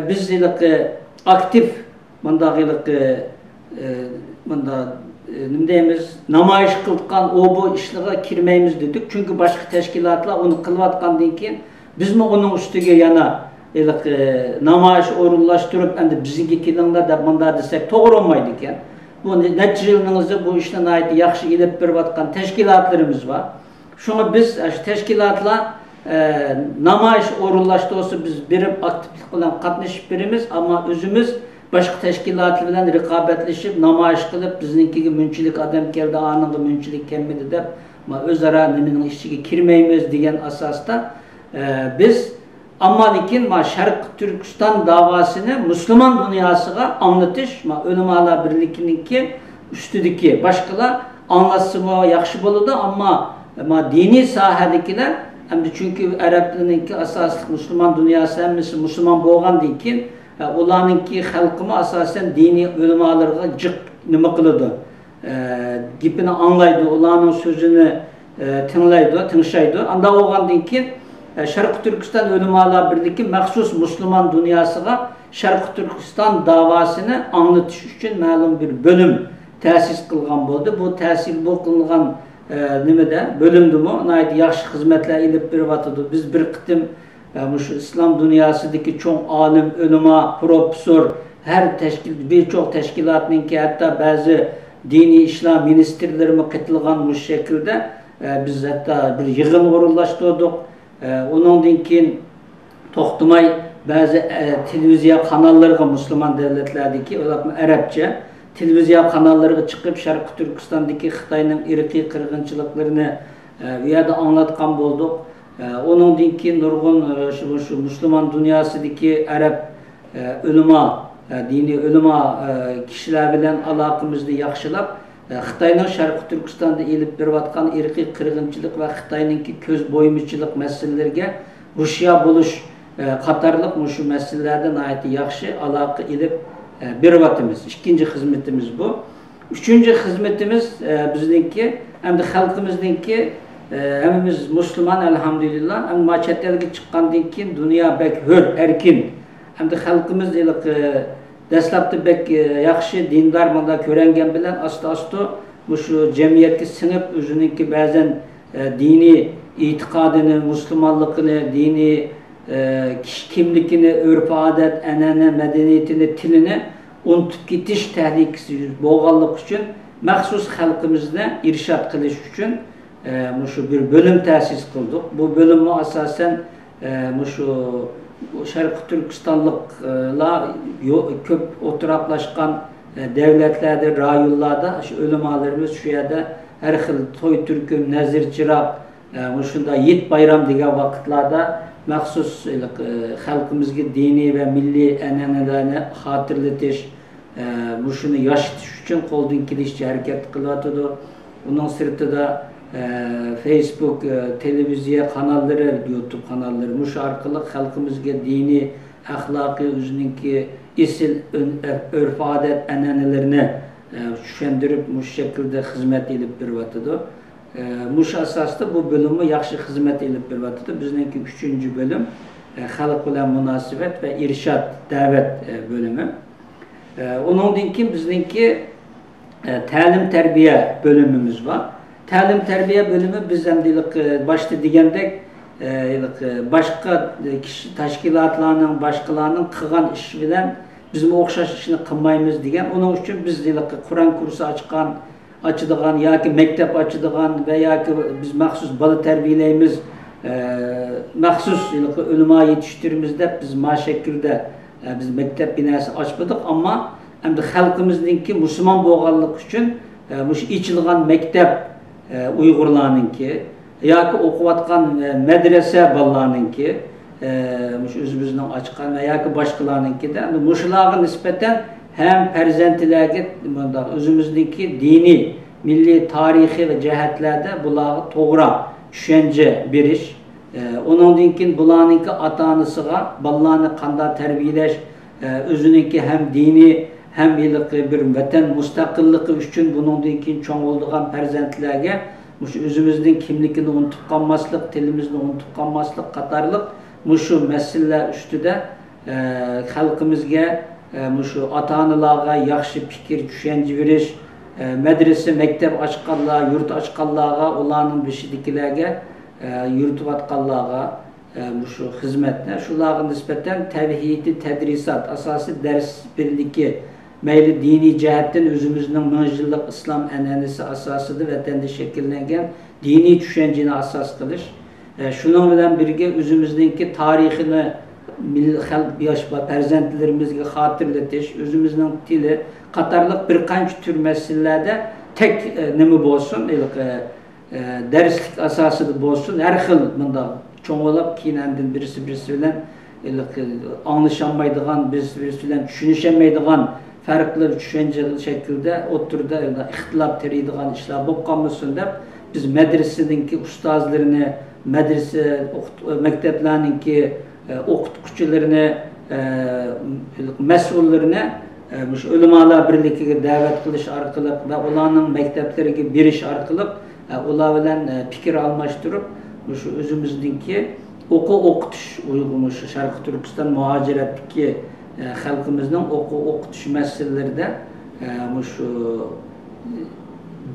بىز ھېلىقى ئاكتىپ مۇنداق ھېلىقى، ئە، مۇنداق، ئە، نېمە دەيمىز، نامايىش قىلىدىغان ئۇ بۇ ئىشلارغا كىرمەيمىز دېدۇق. چۈنكى باشقا تەشكىلاتلار ئۇنى قىلىۋاتقاندىن كېيىن، بىزمۇ ئۇنىڭ ئۈستىگە يەنە ھېلىقى نامايىش ئورۇنلاشتۇرۇپ، ئەمدى بىزگە كېلىڭلار دەپ مۇنداق دېسەك توغرا بولمايدىكەن. بۇ نەچچە يىلنىڭ ئىزى بۇ ئىشنى ناھايىتى ياخشى ئېلىپ بېرىۋاتقان تەشكىلاتلىرىمىز بار. شۇڭا بىز، ئە، شۇ تەشكىلاتلار، ئە، نامايىش ئورۇنلاشتۇرسا، بىز بېرىپ ئاكتىپلىق بىلەن قاتنىشىپ بېرىمىز، ئەمما ئۆزىمىز باشقا تەشكىلاتلار بىلەن رىقابەتلىشىپ، نامايىش قىلىپ، بىزنىڭكىگە مۇنچىلىك ئادەم كەلدى، ئانىڭغا مۇنچىلىك كەلمىدى دەپ، ما، ئۆزئارا نېمىنىڭ ئىچىگە كىرمەيمىز دېگەن ئاساستا، ئە، بىز ئەمما لېكىن ما شەرقىي تۈركىستان داۋاسىنى مۇسۇلمان دۇنياسىغا ئاڭلىتىش، ما ئۆلىمالار بىرلىكىنىڭكى ئۈستىدىكى باشقىلار ئاڭلاتسىمۇ ياخشى بولىدۇ، ئەمما ما دىنىي ساھەدىكىلەر، ئەمدى چۈنكى ئەرەبلەرنىڭكى ئاساسلىق مۇسۇلمان دۇنياسى ھەممىسى مۇسۇلمان بولغاندىن كېيىن، ئە، ئۇلارنىڭكى خەلقىمۇ ئاساسەن دىنىي ئۆلىمالىرىغا جىق نېمە قىلىدۇ. ئە، گېپىنى ئاڭلايدۇ، ئۇلارنىڭ سۆزىنى، ئە، تىڭلايدۇ، تىڭشايدۇ. ئانداق بولغاندىن كېيىن، ئە، شەرقىي تۈركىستان ئۆلىمالار بىرلىكى مەخسۇس مۇسۇلمان دۇنياسىغا شەرقىي تۈركىستان داۋاسىنى ئاڭلىتىش ئۈچۈن مەلۇم بىر بۆلۈم تەسىس قىلغان بولدى. بۇ تەسىس، بۇ قىلىنغان، ئە، نېمىدە، بۆلۈمدىمۇ ناھايىتى ياخشى خىزمەتلەر ئېلىپ بېرىۋاتىدۇ. بىز بىر قېتىم ئە، مۇشۇ ئىسلام دۇنياسىدىكى چوڭ ئالىم، ئۆلىما، پروفېسسور، ھەر تەشكىل-، بىر چوڭ تەشكىلاتنىڭكى، ھەتتا بەزى دىنىي ئىشلار مىنىستىرلىرىمۇ قېتىلغان مۇشۇ شەكىلدە، ئە، بىز ھەتتا بىر يىغىن ئورۇنلاشتۇردۇق. ئە، ئۇنىڭدىن كېيىن توختىماي بەزى، ئە، تېلېۋىزىيە قاناللىرىغا، مۇسۇلمان دۆلەتلەردىكى، ئۇلارمۇ ئەرەبچە، تېلېۋىزىيە قاناللىرىغا چىقىپ، شەرقىي تۈركىستاندىكى خىتاينىڭ ئىرقىي قىرغىنچىلىقلىرىنى، ئە، ئۇ يەردە ئاڭلاتقان بولدۇق. ئە، ئۇنىڭدىن كېيىن نۇرغۇن، ئە، شۇ، شۇ مۇسۇلمان دۇنياسىدىكى ئەرەب، ئە، ئۆلىما، ئە، دىنىي ئۆلىما، ئە، كىشىلەر بىلەن ئالاقىمىزنى ياخشىلاپ، ئە، خىتاينىڭ شەرقىي تۈركىستاندا ئېلىپ بېرىۋاتقان ئىرقىي قىرغىنچىلىق ۋە خىتاينىڭكى كۆز بويىمىچىلىق مەسىلىلىرىگە ھوشيار بولۇش، ئە، قاتارلىق مۇشۇ مەسىلىلەردە ناھايىتى ياخشى ئالاقە ئېلىپ، ئە، بېرىۋاتىمىز. ئىككىنچى خىزمىتىمىز بۇ. ئۈچىنچى خىزمىتىمىز، ئە، بىزنىڭكى، ئەمدى خەلقىمىزنىڭكى، ئە، ھەممىمىز مۇسۇلمان، ئەلھەمدۇلىللا. ئەمما ما چەت ئەلگە چىققاندىن كېيىن دۇنيا بەك ھۆر، ئەركىن. ئەمدى خەلقىمىز ھېلىقى دەسلەپتە بەك، ئە، ياخشى، دىندار، مۇنداق كۆرۈنگەن بىلەن ئاستا-ئاستا مۇشۇ جەمئىيەتكە سىڭىپ، ئۆزىنىڭكى بەزەن، ئە، دىنىي ئېتىقادىنى، مۇسۇلمانلىقىنى، دىنىي، ئە، كىشى كىملىكىنى، ئۆرپ-ئادەت، ئەنئەنە، مەدەنىيىتىنى، تىلىنى ئۇنتۇپ كېتىش تەھلىكىسى يۈز بولغانلىقى ئۈچۈن مەخسۇس خەلقىمىزنى ئىرشاد قىلىش ئۈچۈن، ئە، مۇشۇ بىر بۆلۈم تەسىس قىلدۇق. بۇ بۆلۈممۇ ئاساسەن، ئە، مۇشۇ شەرقىي تۈركىستانلىقلار يو-، كۆپ ئولتۇراقلاشقان، ئە، دەۋلەتلەردە، رايونلاردا شۇ ئۆلىمالىرىمىز شۇ يەردە ھەر خىل توي تۈركۈم، نەزىر چىراغ، ئە، مۇشۇنداق ھېيت بايرام دېگەن ۋاقىتلاردا مەخسۇس، ئە، خەلقىمىزگە دىنىي ۋە مىللىي ئەنئەنىلەرنى خاتىرىلىتىش، ئە، مۇشۇنى ياشىتىش ئۈچۈن قولدىن كېلىشىچە ھەرىكەت قىلىۋاتىدۇ. ئۇنىڭ سىرتىدا، ئە، فېيسبۇك، ئە، تېلېۋىزىيە قاناللىرى، يۇتۇب قاناللىرى مۇشۇ ئارقىلىق خەلقىمىزگە دىنىي، ئەخلاقىي، ئۆزىنىڭكى ئېسىل ئۆن-، ئە، ئۆرپ-ئادەت، ئەنئەنىلىرىنى، ئە، چۈشەندۈرۈپ، مۇشۇ شەكىلدە خىزمەت ئېلىپ بېرىۋاتىدۇ. ئە، مۇشۇ ئاساستا بۇ بۆلۈممۇ ياخشى خىزمەت ئېلىپ بېرىۋاتىدۇ. بىزنىڭكى ئۈچىنچى بۆلۈم، ئە، خەلق بىلەن مۇناسىۋەت ۋە ئىرشاد، دەۋەت، ئە، بۆلۈمى. ئە، ئۇنىڭدىن كېيىن بىزنىڭكى، ئە، تەلىم تەربىيە بۆلۈمىمىز بار. تەلىم تەربىيە بۆلۈمى بىز ئەمدى ھېلىقى باشتا دېگەندەك، ئە، ھېلىقى باشقا، ئە، كىشى، تەشكىلاتلارنىڭ، باشقىلارنىڭ قىلغان ئىشى بىلەن بىزمۇ ئوخشاش ئىشنى قىلمايمىز دېگەن. ئۇنىڭ ئۈچۈن بىز ھېلىقى قۇرئان كۇرسى ئاچقان، ئاچىدىغان ياكى مەكتەپ ئاچىدىغان ۋە ياكى بىز مەخسۇس بالا تەربىيەلەيمىز، ئە، مەخسۇس ھېلىقى ئۆلىما يېتىشتۈرىمىز دەپ بىز ما شەكىلدە، ئە، بىز مەكتەپ بىناسى ئاچمىدۇق، ئەمما ئەمدى خەلقىمىزنىڭكى مۇسۇلمان بولغانلىقى ئۈچۈن، ئە، مۇشۇ ئېچىلغان مەكتەپ، ئە، ئۇيغۇرلارنىڭكى، ياكى ئوقۇۋاتقان، ئە، مەدرەسە بالىلارنىڭكى، ئە، مۇشۇ ئۆزىمىزنىڭ ئاچقان ۋە ياكى باشقىلارنىڭكىدە، مۇشۇلارغا نىسبەتەن ھەم پەرزەنتلەرگە مۇنداق ئۆزىمىزنىڭكى دىنىي، مىللىي، تارىخىي ۋە جەھەتلەردە بۇلارغا توغرا چۈشەنچە بېرىش، ئە، ئۇنىڭدىن كېيىن بۇلارنىڭكى ئاتا-ئانىسىغا بالىلارنى قانداق تەربىيەلەش، ئۆزىنىڭكى ھەم دىنىي، ھەم ھېلىقى بىر ۋەتەن مۇستەقىللىقى ئۈچۈن بۇنىڭدىن كېيىن چوڭ بولىدىغان پەرزەنتلەرگە مۇشۇ ئۆزىمىزنىڭ كىملىكىنى ئۇنتۇپ قالماسلىق، تىلىمىزنى ئۇنتۇپ قالماسلىق قاتارلىق مۇشۇ مەسىلىلەر ئۈستىدە، ئە، خەلقىمىزگە، ئە، مۇشۇ ئاتا-ئانىلارغا ياخشى پىكىر، چۈشەنچە بېرىش، ئە، مەدرىسە، مەكتەپ ئاچقانلار، يۇرت ئاچقانلارغا، ئۇلارنىڭ بېشىدىكىلەرگە، ئە، يۈرۈتۈۋاتقانلارغا، ئە، مۇشۇ خىزمەتنى، شۇلارغا نىسبەتەن تەۋھىدىي تەدرىسات ئاساسىي دەرس بىرلىكى، مەيلى دىنىي جەھەتتىن ئۆزىمىزنىڭ مىڭ يىللىق ئىسلام ئەنئەنىسى ئاساسىدا ۋەتەندە شەكىللەنگەن دىنىي چۈشەنچىنى ئاساس قىلىش، ئە، شۇنىڭ بىلەن بىرگە ئۆزىمىزنىڭكى تارىخىنى مىل-، خەلق، ياش پەرزەنتلىرىمىزگە خاتىرىلىتىش، ئۆزىمىزنىڭ تىلى قاتارلىق بىر قانچە تۈر مەسىلىلەردە تەك، ئە، نېمە بولسۇن، ھېلىقى، ئە، دەرسلىك ئاساسىدا بولسۇن، ھەر خىل مۇنداق چوڭ بولۇپ، كېيىن ئاندىن بىرسى بىرسى بىلەن ھېلىقى ئاڭلىشالمايدىغان، بىرسى بىرسى بىلەن چۈشىنىشەلمەيدىغان، پەرقلىق چۈشەنچە شەكلىدە ئوتتۇرىدا ئىختىلاپ تېرىيدىغان ئىشلار بولۇپ قالمىسۇن دەپ، بىز مەدرىسىنىڭكى ئۇستازلىرىنى، مەدرىسە، ئوقۇت-، مەكتەپلەرنىڭكى، ئە، ئوقۇتقۇچىلىرىنى، ئە، مەسئۇللىرىنى، ئە، مۇشۇ ئۆلىمالار بىرلىكىگە دەۋەت قىلىش ئارقىلىق ۋە ئۇلارنىڭ مەكتەپلىرىگە بېرىش ئارقىلىق، ئە، ئۇلار بىلەن، ئە، پىكىر ئالماشتۇرۇپ، مۇشۇ ئۆزىمىزنىڭكى ئوقۇ ئوقۇتۇش، ئۇيغۇر، مۇشۇ شەرقىي تۈركىستان مۇھاجىرەتتىكى، ئە، خەلقىمىزنىڭ ئوقۇ ئوقۇتۇش مەسىلىلىرىدە، ئە، مۇشۇ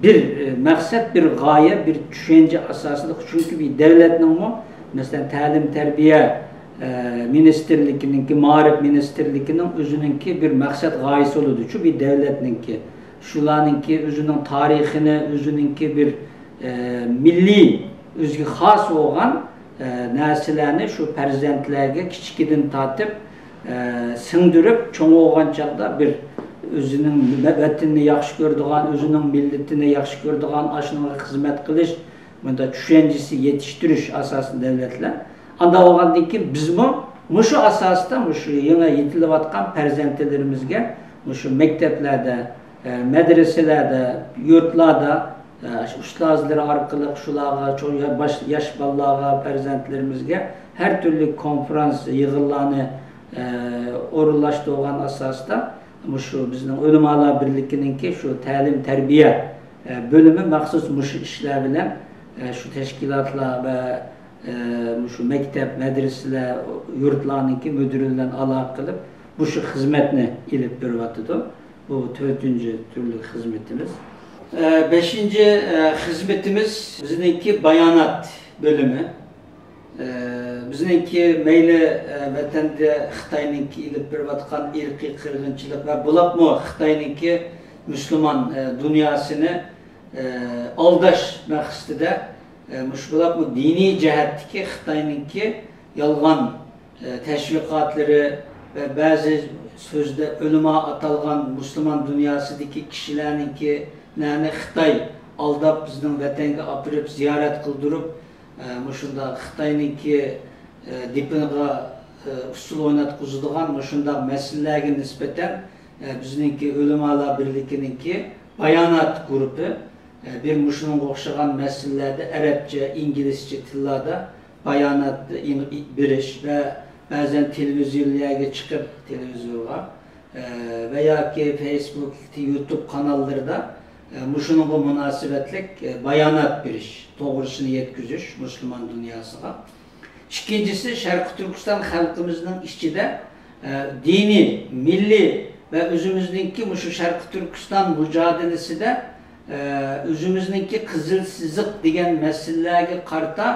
بىر، ئە، مەقسەت، بىر غايە، بىر چۈشەنچە ئاساسىدا، چۈنكى بىر دۆلەتنىڭمۇ، مەسىلەن، تەلىم تەربىيە، ئە، مىنىستىرلىكىنىڭكى، مائارىپ مىنىستىرلىكىنىڭ ئۆزىنىڭكى بىر مەقسەت غايىسى بولىدۇ، شۇ بىر دۆلەتنىڭكى. شۇلارنىڭكى ئۆزىنىڭ تارىخىنى، ئۆزىنىڭكى بىر، ئە، مىللىي، ئۆزىگە خاس بولغان، ئە، نەرسىلەرنى شۇ پەرزەنتلەرگە كىچىكىدىن تارتىپ، ئە، سىڭدۈرۈپ، چوڭ بولغان چاغدا بىر ئۆزىنىڭ ۋەتىنىنى ياخشى كۆرىدىغان، ئۆزىنىڭ مىللىتىنى ياخشى كۆرىدىغان، ئاشۇنىڭغا خىزمەت قىلىش، بۇنداق چۈشەنچىسى يېتىشتۈرۈش ئاساسىدا دۆلەتلەر. ئانداق بولغاندىن كېيىن بىزمۇ مۇشۇ ئاساستا مۇشۇ يېڭى يېتىلىۋاتقان پەرزەنتلىرىمىزگە مۇشۇ مەكتەپلەردە، ئە، مەدرىسىلەردە، يۇرتلاردا، ئە، ئۇستازلىرى ئارقىلىق شۇلارغا، چوڭ يا-، باش-، ياش بالىلارغا، پەرزەنتلىرىمىزگە ھەر تۈرلۈك كونفرانس، يىغىنلارنى، ئە، ئورۇنلاشتۇرغان ئاساستا مۇشۇ بىزنىڭ ئۆلىمالار بىرلىكىنىڭكى شۇ تەلىم تەربىيە، ئە، بۆلۈمى مەخسۇس مۇشۇ ئىشلار بىلەن، ئە، شۇ تەشكىلاتلار ۋە، ئە، مۇشۇ مەكتەپ، مەدرىسىلەر، يۇرتلارنىڭكى مۇدىرى بىلەن ئالاقە قىلىپ، مۇشۇ خىزمەتنى ئېلىپ بېرىۋاتىدۇ. بۇ تۆتىنچى تۈرلۈك خىزمىتىمىز. ئە، بەشىنچى، ئە، خىزمىتىمىز بىزنىڭكى بايانات بۆلۈمى. ئە، بىزنىڭكى مەيلى، ئە، ۋەتەندە خىتاينىڭكى ئېلىپ بېرىۋاتقان ئىرقىي قىرغىنچىلىق ۋە بولۇپمۇ خىتاينىڭكى مۇسۇلمان، ئە، دۇنياسىنى، ئە، ئالداش مەقسىتىدە، ئە، مۇشۇ بولۇپمۇ دىنىي جەھەتتىكى خىتاينىڭكى يالغان، ئە، تەشۋىقاتلىرى ۋە بەزى سۆزدە ئۆلىما ئاتالغان مۇسۇلمان دۇنياسىدىكى كىشىلەرنىڭكىلەرنى خىتاي ئالداپ بىزنىڭ ۋەتەنگە ئاپىرىپ زىيارەت قىلدۇرۇپ، ئە، مۇشۇنداق خىتاينىڭكى، ئە، دېپىنىغا، ئە، ئۇسسۇل ئويناتقۇزىدىغان مۇشۇنداق مەسىلىلەرگە نىسبەتەن، ئە، بىزنىڭكى ئۆلىمالار بىرلىكىنىڭكى بايانات گۇرۇپپى، ئە، بىر مۇشۇنىڭغا ئوخشىغان مەسىلىلەردە ئەرەبچە، ئىنگلىزچە تىللاردا بايانات ئىن-، بېرىش ۋە بەزەن تېلېۋىزىيەلەرگە چىقىپ، تېلېۋىزورغا، ئە، ۋە ياكى فېيسبۇك، يۇتۇب قاناللىرىدا، ئە، مۇشۇنىڭغا مۇناسىۋەتلىك، ئە، بايانات بېرىش، توغرىسىنى يەتكۈزۈش مۇسۇلمان دۇنياسىغا. ئىككىنچىسى، شەرقىي تۈركىستان خەلقىمىزنىڭ ئىچىدە، ئە، دىنىي، مىللىي ۋە ئۆزىمىزنىڭكى مۇشۇ شەرقىي تۈركىستان مۇجادىلىسىدە، ئە، ئۆزىمىزنىڭكى قىزىل سىزىق دېگەن مەسىلىلەرگە قارىتا،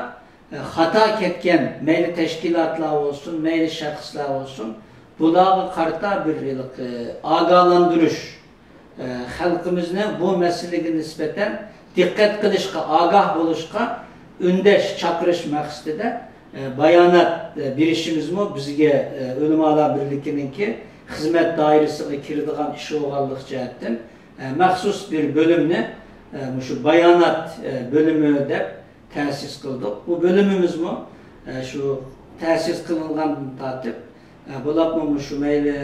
ئە، خاتا كەتكەن مەيلى تەشكىلاتلار بولسۇن، مەيلى شەخسلەر بولسۇن، بۇلارغا قارىتا بىر ھېلىقى ئاگاھلاندۇرۇش، ئە، خەلقىمىزنى بۇ مەسىلىگە نىسبەتەن دىققەت قىلىشقا، ئاگاھ بولۇشقا ئۈندەش، چاقىرىش مەقسىتىدە، ئە، بايانات، ئە، بېرىشىمىزمۇ بىزگە، ئە، ئۆلىمالار بىرلىكىنىڭكى خىزمەت دائىرىسىغا كىرىدىغان ئىش بولغانلىقى جەھەتتىن، ئە، مەخسۇس بىر بۆلۈمنى، ئە، مۇشۇ بايانات، ئە، بۆلۈمى دەپ تەسىس قىلدۇق. بۇ بۆلۈمىمىزمۇ، ئە، شۇ تەسىس قىلىنغاندىن تارتىپ، ئە، بولۇپمۇ مۇشۇ مەيلى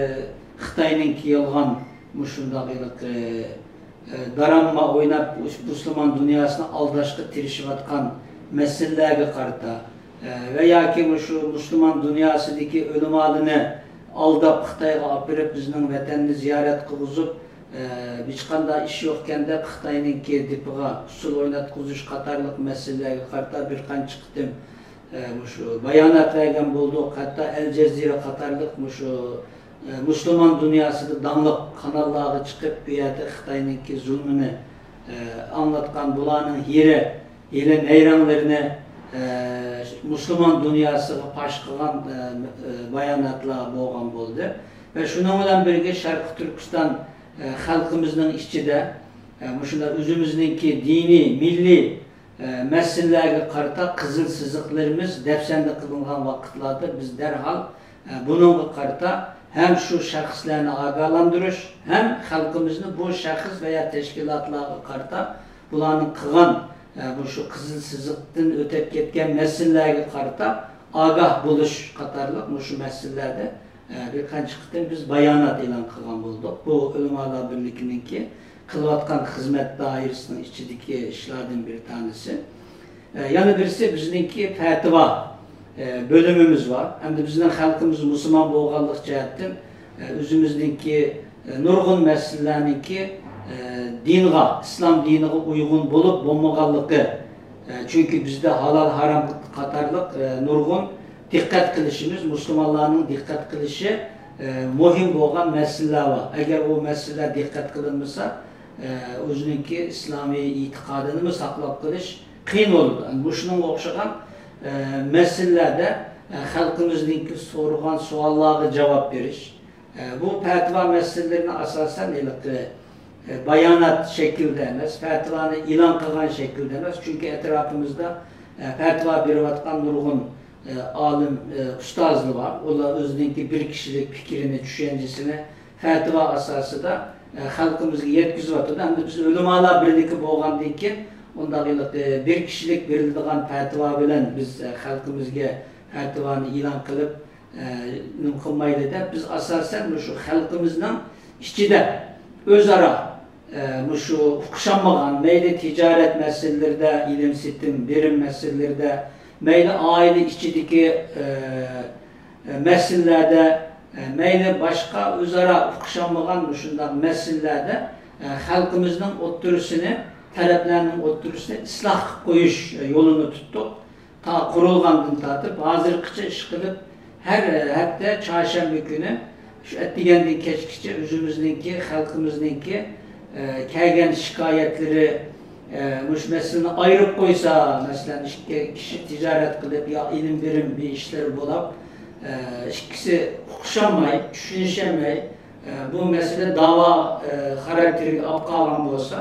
خىتاينىڭكى يالغان مۇشۇنداق ھېلىقى، ئە، دارامما ئويناپ، مۇسۇلمان دۇنياسىنى ئالداشقا تىرىشىۋاتقان مەسىلىلەرگە قارىتا، ئە، ۋە ياكى مۇشۇ مۇسۇلمان دۇنياسىدىكى ئۆلىمالىرىنى ئالداپ خىتايغا ئاپىرىپ، بىزنىڭ ۋەتەننى زىيارەت قىلغۇزۇپ، ئە، ھېچقانداق ئىش يوقكەندەك خىتاينىڭكى دېپىغا ئۇسسۇل ئويناتقۇزۇش قاتارلىق مەسىلىلەرگە قارىتا بىر قانچە قېتىم، ئە، مۇشۇ بايانات بەرگەن بولدۇق. ھەتتا ئەل جەزىرە قاتارلىق مۇشۇ، ئە، مۇسۇلمان دۇنياسىدا داڭلىق قاناللارغا چىقىپ، بۇ يەردە خىتاينىڭكى زۇلمىنى، ئە، ئاڭلاتقان، بۇلارنىڭ ھىيلە ھىيلە-نەيرەڭلىرىنى، ئە، مۇسۇلمان دۇنياسىغا پاش قىلغان، ئە، ئە، باياناتلار بولغان بولدى. ۋە شۇنىڭ بىلەن بىرگە شەرقىي تۈركىستان، ئە، خەلقىمىزنىڭ ئىچىدە، ئە، مۇشۇنداق ئۆزىمىزنىڭكى دىنىي، مىللىي، ئە، مەسىلىلەرگە قارىتا قىزىل سىزىقلىرىمىز دەپسەندە قىلىنغان ۋاقىتلاردا بىز دەرھال ئە، بۇنىڭغا قارىتا ھەم شۇ شەخسلەرنى ئاگاھلاندۇرۇش، ھەم خەلقىمىزنى بۇ شەخس ۋە يا تەشكىلاتلارغا قارىتا بۇلارنىڭ قىلغان، ئە، مۇشۇ قىزىل سىزىقتىن ئۆتۈپ كەتكەن مەسىلىلەرگە قارىتا ئاگاھ بولۇش قاتارلىق مۇشۇ مەسىلىلەردە، ئە، بىر قانچە قېتىم بىز بايانات ئېلان قىلغان بولدۇق. بۇ ئۆلىمالار بىرلىكىنىڭكى قىلىۋاتقان خىزمەت دائىرىسىنىڭ ئىچىدىكى ئىشلاردىن بىر تانىسى. ئە، يەنە بىرسى بىزنىڭكى پەتىۋا، ئە، بۆلۈمىمىز بار. ئەمدى بىزنىڭ خەلقىمىز مۇسۇلمان بولغانلىق جەھەتتىن، ئە، ئۆزىمىزنىڭكى، ئە، نۇرغۇن مەسىلىلەرنىڭكى، ئە، دىنغا، ئىسلام دىنىغا ئۇيغۇن بولۇپ بولمىغانلىقى، ئە، چۈنكى بىزدە ھالال ھارام قاتارلىق، ئە، نۇرغۇن دىققەت قىلىشىمىز، مۇسۇلمانلارنىڭ دىققەت قىلىشى، ئە، مۇھىم بولغان مەسىلىلەر بار. ئەگەر ئۇ مەسىلىلەر دىققەت قىلىنمىسا، ئە، ئۆزىنىڭكى ئىسلامىي ئېتىقادىنىمۇ ساقلاپ قېلىش قىيىن بولىدۇ. مۇشۇنىڭغا ئوخشىغان، ئە، مەسىلىلەردە، ئە، خەلقىمىزنىڭكى سورىغان سوئاللارغا جاۋاب بېرىش. ئە، بۇ پەتىۋا مەسىلىلىرىنى ئاساسەن ھېلىقى، ئە، بايانات شەكلىدە ئەمەس، پەتىۋانى ئېلان قىلغان شەكىلدە ئەمەس، چۈنكى ئەتراپىمىزدا، ئە، پەتىۋا بېرىۋاتقان نۇرغۇن، ئە، ئالىم، ئە، ئۇستازلار بار. ئۇلار ئۆزىنىڭكى بىر كىشىلىك پىكرىنى، چۈشەنچىسىنى پەتىۋا ئاساسىدا، ئە، خەلقىمىزگە يەتكۈزۈۋاتىدۇ. ئەمدى بىز ئۆلىمالار بىرلىكى بولغاندىن كېيىن، ئۇنداق ھېلىقى بىر كىشىلىك بېرىلىدىغان پەتىۋا بىلەن بىز، ئە، خەلقىمىزگە پەتىۋانى ئېلان قىلىپ، ئە، نېمە قىلمايلى دەپ، بىز ئاساسەن مۇشۇ خەلقىمىزنىڭ ئىچىدە ئۆزئارا، ئە، مۇشۇ ئۇقۇشالمىغان، مەيلى تىجارەت مەسىلىلىرىدە، ئېلىم-سېتىم، بېرىم مەسىلىلىرىدە، مەيلى ئائىلە ئىچىدىكى، ئە، ئە، مەسىلىلەردە، ئە، مەيلى باشقا ئۆزئارا ئۇقۇشالمىغان مۇشۇنداق مەسىلىلەردە، ئە، خەلقىمىزنىڭ ئوتتۇرىسىنى، تەرەپلەرنىڭ ئوتتۇرىسىنى ئىسلاھ قىلىپ قويۇش، ئە، يولىنى تۇتتۇق. تا قۇرۇلغاندىن تارتىپ ھازىرغىچە ئىشقىلىپ، ھەر ھەپتە چارشەنبە كۈنى شۇ ئەتىگەندىن كەچكىچە ئۆزىمىزنىڭكى، خەلقىمىزنىڭكى، ئە، كەلگەن شىكايەتلىرى، ئە، مۇشۇ مەسىلىنى ئايرىپ قويسا، مەسىلەن، ئىككى كىشى تىجارەت قىلىپ يا ئېلىم بېرىم بىر ئىشلىرى بولاپ، ئە، ئىككىسى ئۇقۇشالماي، چۈشىنىشەلمەي، ئە، بۇ مەسىلە داۋا، ئە، خاراكتېرىگە ئاپ قالغان بولسا،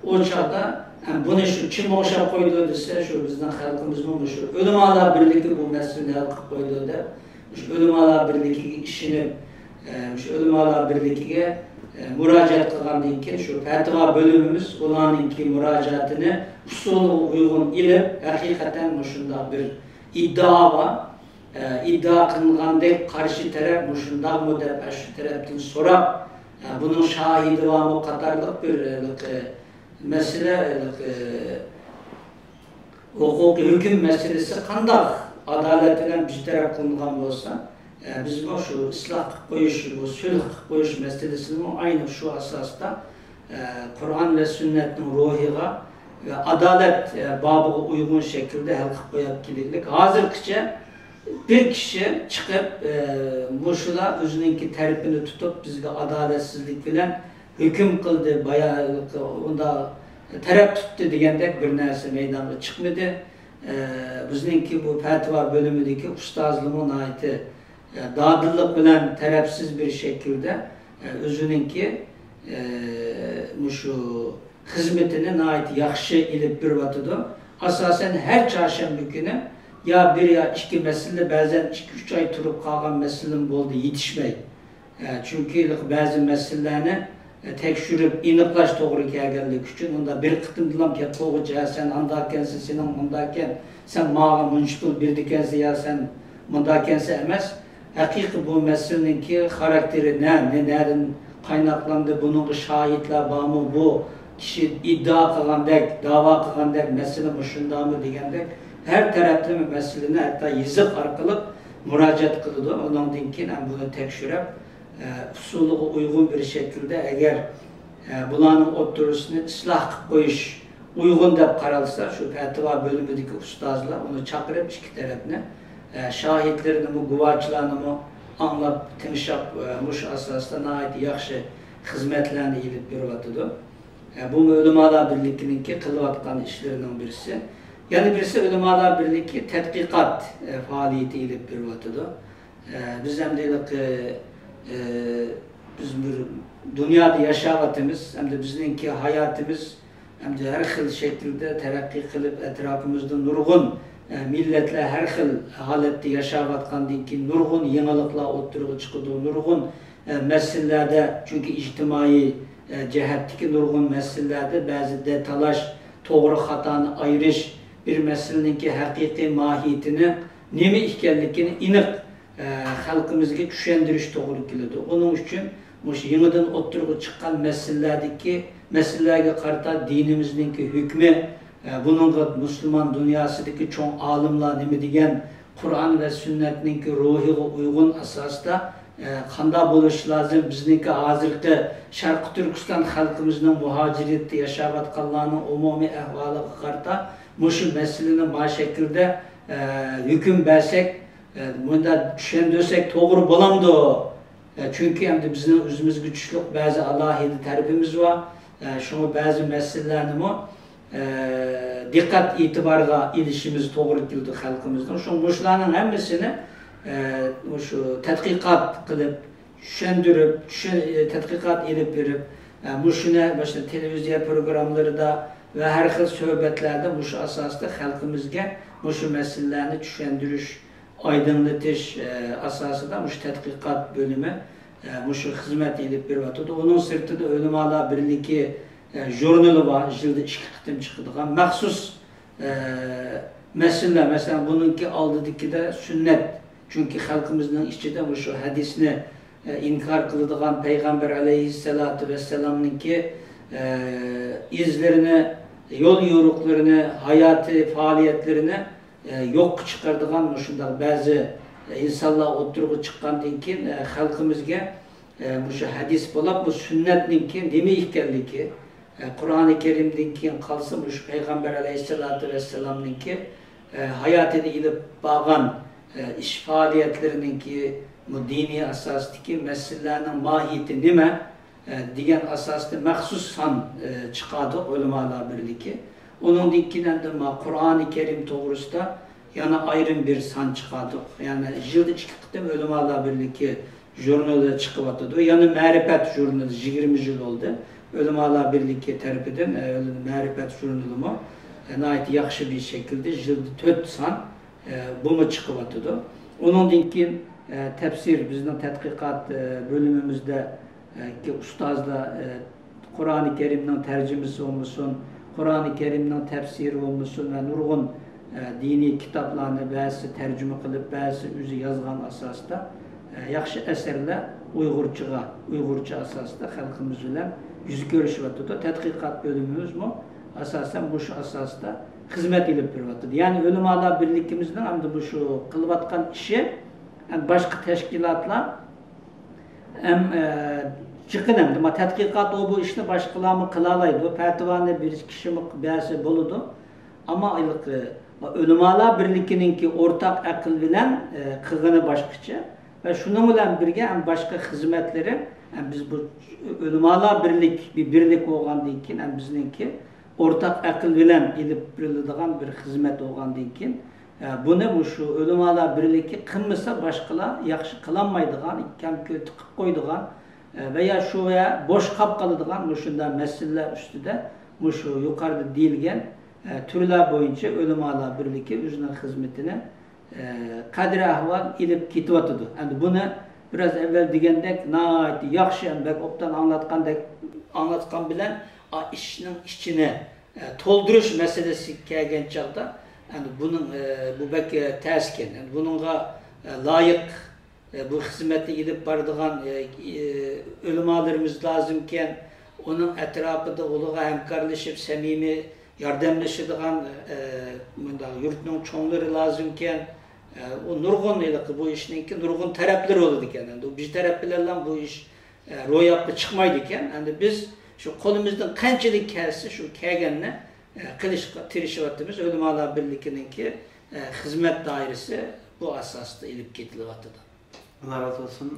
ئۇ چاغدا، ھە، بۇنى شۇ كىم ئوخشاپ قويىدۇ دېسە، شۇ بىزنىڭ خەلقىمىزمۇ مۇشۇ ئۆلىمالار بىرلىكى بۇ مەسىلىنى ھەل قىلىپ قويىدۇ دەپ، مۇشۇ ئۆلىمالار بىرلىكىگە ئىشىنىپ، ئە، مۇشۇ ئۆلىمالار بىرلىكىگە، ئە، مۇراجىئەت قىلغاندىن كېيىن، شۇ پەتىۋا بۆلۈمىمىز ئۇلارنىڭكى مۇراجىئەتىنى ئۇسۇلىغا ئۇيغۇن ئېلىپ، ھەقىقەتەن مۇشۇنداق بىر ئىددىئا بار. ئە، ئىددىئا قىلىنغاندەك قارشى تەرەپ مۇشۇنداقمۇ دەپ، ئاشۇ تەرەپتىن سوراپ، ئە، بۇنىڭ شاھىدى بارمۇ قاتارلىق بىر، ئە، مەسىلە، ئە، ھوقۇقىي ھۆكۈم مەسىلىسى قانداق ئادالەت بىلەن بىر تەرەپ قىلىنغان بولسا، ئە، بىزمۇ شۇ ئىسلاھ قىلىپ قويۇش، بۇ سۈلھ قىلىپ قويۇش مەسىلىسىنىمۇ ئاينى شۇ ئاساستا، ئە، قۇرئان ۋە سۈننەتنىڭ روھىغا ۋە ئادالەت، ئە، بابىغا ئۇيغۇن شەكىلدە ھەل قىلىپ قويۇپ كېلىگلىك. ھازىرغىچە بىر كىشى چىقىپ، ئە، مۇشۇلار ئۆزىنىڭكى تەرىپىنى تۇتۇپ، بىزگە ئادالەتسىزلىك بىلەن ھۆكۈم قىلدى، بايا-، ئۇنداق تەرەپ تۇتتى دېگەندەك بىر نەرسە مەيدانغا چىقمىدى. ئە، بىزنىڭكى بۇ پەتىۋا بۆلۈمىدىكى ئۇستازلىرىمۇ ناھايىتى، ئە، دادىللىق بىلەن تەرەپسىز بىر شەكىلدە، ئە، ئۆزىنىڭكى، ئە، مۇشۇ خىزمىتىنى ناھايىتى ياخشى ئېلىپ بېرىۋاتىدۇ. ئاساسەن ھەر چارشەنبە كۈنى يا بىر يا ئىككى مەسىلە، بەزەن ئىككى، ئۈچ ئاي تۇرۇپ قالغان مەسىلىمۇ بولدى، يېتىشمەي. ئە، چۈنكى بەزى مەسىلىلەرنى، ئە، تەكشۈرۈپ ئېنىقلاش توغرا كەلگەنلىكى ئۈچۈن، ئۇندا بىر قېتىمدىلا كەپ قويغۇچە، ھە، سەن ئانداكەنسەن، سېنىڭ مۇنداكەن، سەن ماڭا مۇنچە پۇل بېرىدىكەنسەن يا سەن مۇنداكەنسەن ئەمەس. ھەقىقىي بۇ مەسىلىنىڭكى خاراكتېرى نە، نە-، نەدىن قايناقلاندى، بۇنىڭغا شاھىتلار بارمۇ، بۇ كىشى ئىددىئا قىلغاندەك، داۋا قىلغاندەك مەسىلە مۇشۇنداقمۇ دېگەندەك ھەر تەرەپلىمە مەسىلىنى ھەتتا يېزىق ئارقىلىق مۇراجىئەت قىلىدۇ. ئۇنىڭدىن كېيىن ھەم بۇنى تەكشۈرۈپ، ئە، ئۇسۇلىغا ئۇيغۇن بىر شەكىلدە، ئەگەر، ئە، بۇلارنىڭ ئوتتۇرىسىنى ئىسلاھ قىلىپ قويۇش ئۇيغۇن دەپ قارالسا، شۇ پەتىۋا بۆلۈمىدىكى ئۇستازلار ئۇنى چاقىرىپ، ئىككى تەرەپنى، ئە، شاھىتلىرىنىمۇ، گۇۋاچىلارنىمۇ ئاڭلاپ، تىڭشاپ، ئە، مۇشۇ ئاساستا ناھايىتى ياخشى خىزمەتلەرنى ئېلىپ بېرىۋاتىدۇ. ئە، بۇمۇ ئۆلىمالار بىرلىكىنىڭكى قىلىۋاتقان ئىشلىرىنىڭ بىرسى. يەنە بىرسى ئۆلىمالار بىرلىكى تەتقىقات، ئە، پائالىيىتى ئېلىپ بېرىۋاتىدۇ. ئە، بىز ئەمدى ھېلىقى، ئە، بىز بىر دۇنيادا ياشاۋاتىمىز، ئەمدى بىزنىڭكى ھاياتىمىز ئەمدى ھەر خىل شەكىلدە تەرەققىي قىلىپ، ئەتراپىمىزدا نۇرغۇن، ئە، مىللەتلەر ھەر خىل ھالەتتە ياشاۋاتقاندىن كېيىن نۇرغۇن يېڭىلىقلار ئوتتۇرىغا چىقىدۇ، نۇرغۇن، ئە، مەسىلىلەردە، چۈنكى ئىجتىمائىي، ئە، جەھەتتىكى نۇرغۇن مەسىلىلەردە بەزىدە تالاش، توغرا خاتانى ئايرىش، بىر مەسىلىنىڭكى ھەقىقىي ماھىيىتىنى نېمە ئىكەنلىكىنى ئېنىق ئە، خەلقىمىزگە چۈشەندۈرۈش توغرا كېلىدۇ. ئۇنىڭ ئۈچۈن مۇشۇ يېڭىدىن ئوتتۇرىغا چىققان مەسىلىلەردىكى، مەسىلىلەرگە قارىتا دىنىمىزنىڭكى ھۆكمى، ئە، بۇنىڭغا مۇسۇلمان دۇنياسىدىكى چوڭ ئالىملار نېمە دېگەن، قۇرئان ۋە سۈننەتنىڭكى روھىغا ئۇيغۇن ئاساستا، ئە، قانداق بولۇشى لازىم، بىزنىڭكى ھازىرقى شەرقىي تۈركىستان خەلقىمىزنىڭ مۇھاجىرەتتە ياشاۋاتقانلارنىڭ ئومۇمىي ئەھۋالىغا قارىتا مۇشۇ مەسىلىنى ما شەكىلدە، ئە، ھۆكۈم بەرسەك، ئە، مۇنداق چۈشەندۈرسەك توغرا بولامدۇ؟ ئە، چۈنكى ئەمدى بىزنىڭ ئۆزىمىزگە چۈشلۈق بەزى ئالاھىدە تەرىپىمىز بار. ئە، شۇڭا بەزى مەسىلىلەرنىمۇ، ئە، دىققەت ئېتىبارغا ئېلىشىمىز توغرا كېلىدۇ خەلقىمىزنىڭ. شۇڭا مۇشۇلارنىڭ ھەممىسىنى، ئە، مۇشۇ تەتقىقات قىلىپ، چۈشەندۈرۈپ، چۈشەن-، ئە، تەتقىقات ئېلىپ بېرىپ، ئە، مۇشۇنى مۇشۇ تېلېۋىزىيە پروگراممىلىرىدا ۋە ھەر خىل سۆھبەتلەردە مۇشۇ ئاساستا خەلقىمىزگە مۇشۇ مەسىلىلەرنى چۈشەندۈرۈش، ئايدىڭلىتىش، ئە، ئاساسىدا مۇشۇ تەتقىقات بۆلۈمى، ئە، مۇشۇ خىزمەت ئېلىپ بېرىۋاتىدۇ. ئۇنىڭ سىرتىدا ئۆلىمالار بىرلىكى، ئە، ژۇرنىلى بار، يىلدا ئىككى قېتىم چىقىدىغان مەخسۇس، ئە، مەسىلىلەر. مەسىلەن، بۇنىڭكى ئالدىدىكىدە سۈننەت. چۈنكى خەلقىمىزنىڭ ئىچىدە مۇشۇ ھەدىسنى، ئە، ئىنكار قىلىدىغان، پەيغەمبەر ئەلەيھىسسالاتۇ ۋەسسالامنىڭكى، ئە، ئىزلىرىنى، يول يورۇقلىرىنى، ھاياتىي پائالىيەتلىرىنى ئە، يوققا چىقىرىدىغان مۇشۇنداق بەزى، ئە، ئىنسانلار ئوتتۇرىغا چىققاندىن كېيىن، ئە، خەلقىمىزگە، ئە، مۇشۇ ھەدىس بولۇپ، بۇ سۈننەتنىڭكى نېمە ئىكەنلىكى، ئە، قۇرئانى كەرىمدىن كېيىن قالسا، مۇشۇ پەيغەمبەر ئەلەيھىسسالاتۇ ۋەسسالامنىڭكى، ئە، ھاياتىدا ئېلىپ بارغان، ئە، ئىش پائالىيەتلىرىنىڭكى بۇ دىنىي ئاساستىكى مەسىلىلەرنىڭ ماھىيىتى نېمە؟ ئە، دېگەن ئاساستا مەخسۇس سان، ئە، چىقاردۇق ئۆلىمالار بىرلىكى. ئۇنىڭدىن كېيىن ئەمدى ما قۇرئانى كەرىم توغرىسىدا يەنە ئايرىم بىر سان چىقاردۇق. يەنى يىلدا ئىككى قېتىم ئۆلىمالار بىرلىكى ژۇرنىلى چىقىۋاتىدۇ. يەنە مەرىپەت ژۇرنىلى يىگىرمە يىل بولدى. ئۆلىمالار بىرلىكى تەرىپىدىن، ئە، مەرىپەت ژۇرنىلىمۇ، ئە، ناھايىتى ياخشى بىر شەكىلدە يىلدا تۆت سان، ئە، بۇمۇ چىقىۋاتىدۇ. ئۇنىڭدىن كېيىن، ئە، تەپسىر، بىزنىڭ تەتقىقات، ئە، بۆلۈمىمىزدە ئە، كى ئۇستازلار، ئە، قۇرئانى كەرىمنىڭ تەرجىمىسى بولمىسۇن، قۇرئانى كەرىمنىڭ تەپسىرى بولمىسۇن ۋە نۇرغۇن، ئە، دىنىي كىتابلارنى بەزىسى تەرجىمە قىلىپ، بەزىسى ئۆزى يازغان ئاساستا، ئە، ياخشى ئەسەرلەر ئۇيغۇرچىغا، ئۇيغۇرچە ئاساستا خەلقىمىز بىلەن يۈز كۆرۈشۈۋاتىدۇ. تەتقىقات بۆلۈمىمىزمۇ ئاساسەن مۇشۇ ئاساستا خىزمەت ئېلىپ بېرىۋاتىدۇ. يەنى ئۆلىمالار بىرلىكىمىزنىڭ ئەمدى مۇشۇ قىلىۋاتقان ئىشى، ئەمدى باشقا تەشكىلاتلار ھەم، ئە، جىقىن ئەمدى ما تەتقىقات ئۇ بۇ ئىشنى باشقىلارمۇ قىلالايدۇ. پەتىۋانى بىر كىشىمۇ بەرسە بولىدۇ. ئەمما ھېلىقى ئۆلىمالار بىرلىكىنىڭكى ئورتاق ئەقىل بىلەن، ئە، قىلغىنى باشقىچە. ۋە شۇنىڭ بىلەن بىرگە ھەم باشقا خىزمەتلىرى، ھەم بىز بۇ ئۆلىمالار بىرلىك، بىر بىرلىك بولغاندىن كېيىن ھەم بىزنىڭكى ئورتاق ئەقىل بىلەن ئېلىپ بېرىلىدىغان بىر خىزمەت بولغاندىن كېيىن، ئە، بۇنى مۇشۇ ئۆلىمالار بىرلىكى قىلمىسا، باشقىلار ياخشى قىلالمايدىغان، كەم-كۆت قىلىپ قويىدىغان، ئە، ۋە يا شۇ يا بوش قاپ قالىدىغان مۇشۇنداق مەسىلىلەر ئۈستىدە مۇشۇ يۇقىرىدا دېيىلگەن، ئە، تۈرلەر بويىچە ئۆلىمالار بىرلىكى ئۆزىنىڭ خىزمىتىنى، ئە، قەدرى ئەھۋال ئېلىپ كېتىۋاتىدۇ. ئەمدى بۇنى بىراز ئەۋۋەل دېگەندەك ناھايىتى ياخشى، ھەم بەك ئوبدان ئاڭلاتقاندەك، ئاڭلاتقان بىلەن، ئا، ئىشنىڭ ئىچىنى ئە، تولدۇرۇش مەسىلىسىگە كەلگەن چاغدا، ئەمدى بۇنىڭ، ئە، بۇ بەك، ئە، تەسكەن. ئەمدى بۇنىڭغا، ئە، لايىق، ئە، بۇ خىزمەتنى ئېلىپ بارىدىغان، ئە، ئە، ئۆلىمالىرىمىز لازىمكەن. ئۇنىڭ ئەتراپىدا ئۇلىغا ھەمكارلىشىپ، سەمىمىي ياردەملىشىدىغان، ئە، مۇنداق يۇرتنىڭ چوڭلىرى لازىمكەن. ئە، ئۇ نۇرغۇن ھېلىقى بۇ ئىشنىڭكى نۇرغۇن تەرەپلىرى بولىدىكەن. ئەمدى بىر تەرەپ بىلەنلا بۇ ئىش، ئە، روياپقا چىقمايدىكەن. ئەمدى بىز شۇ قولىمىزدىن قانچىلىك كەلسە، شۇ كەلگەننى، ئە، قىلىشقا تىرىشىۋاتىمىز. ئۆلىمالار بىرلىكىنىڭكى، ئە، خىزمەت دائىرىسى بۇ ئاساستا ئېلىپ كېتىلىۋاتىدۇ. ئاللا رازى بولسۇن.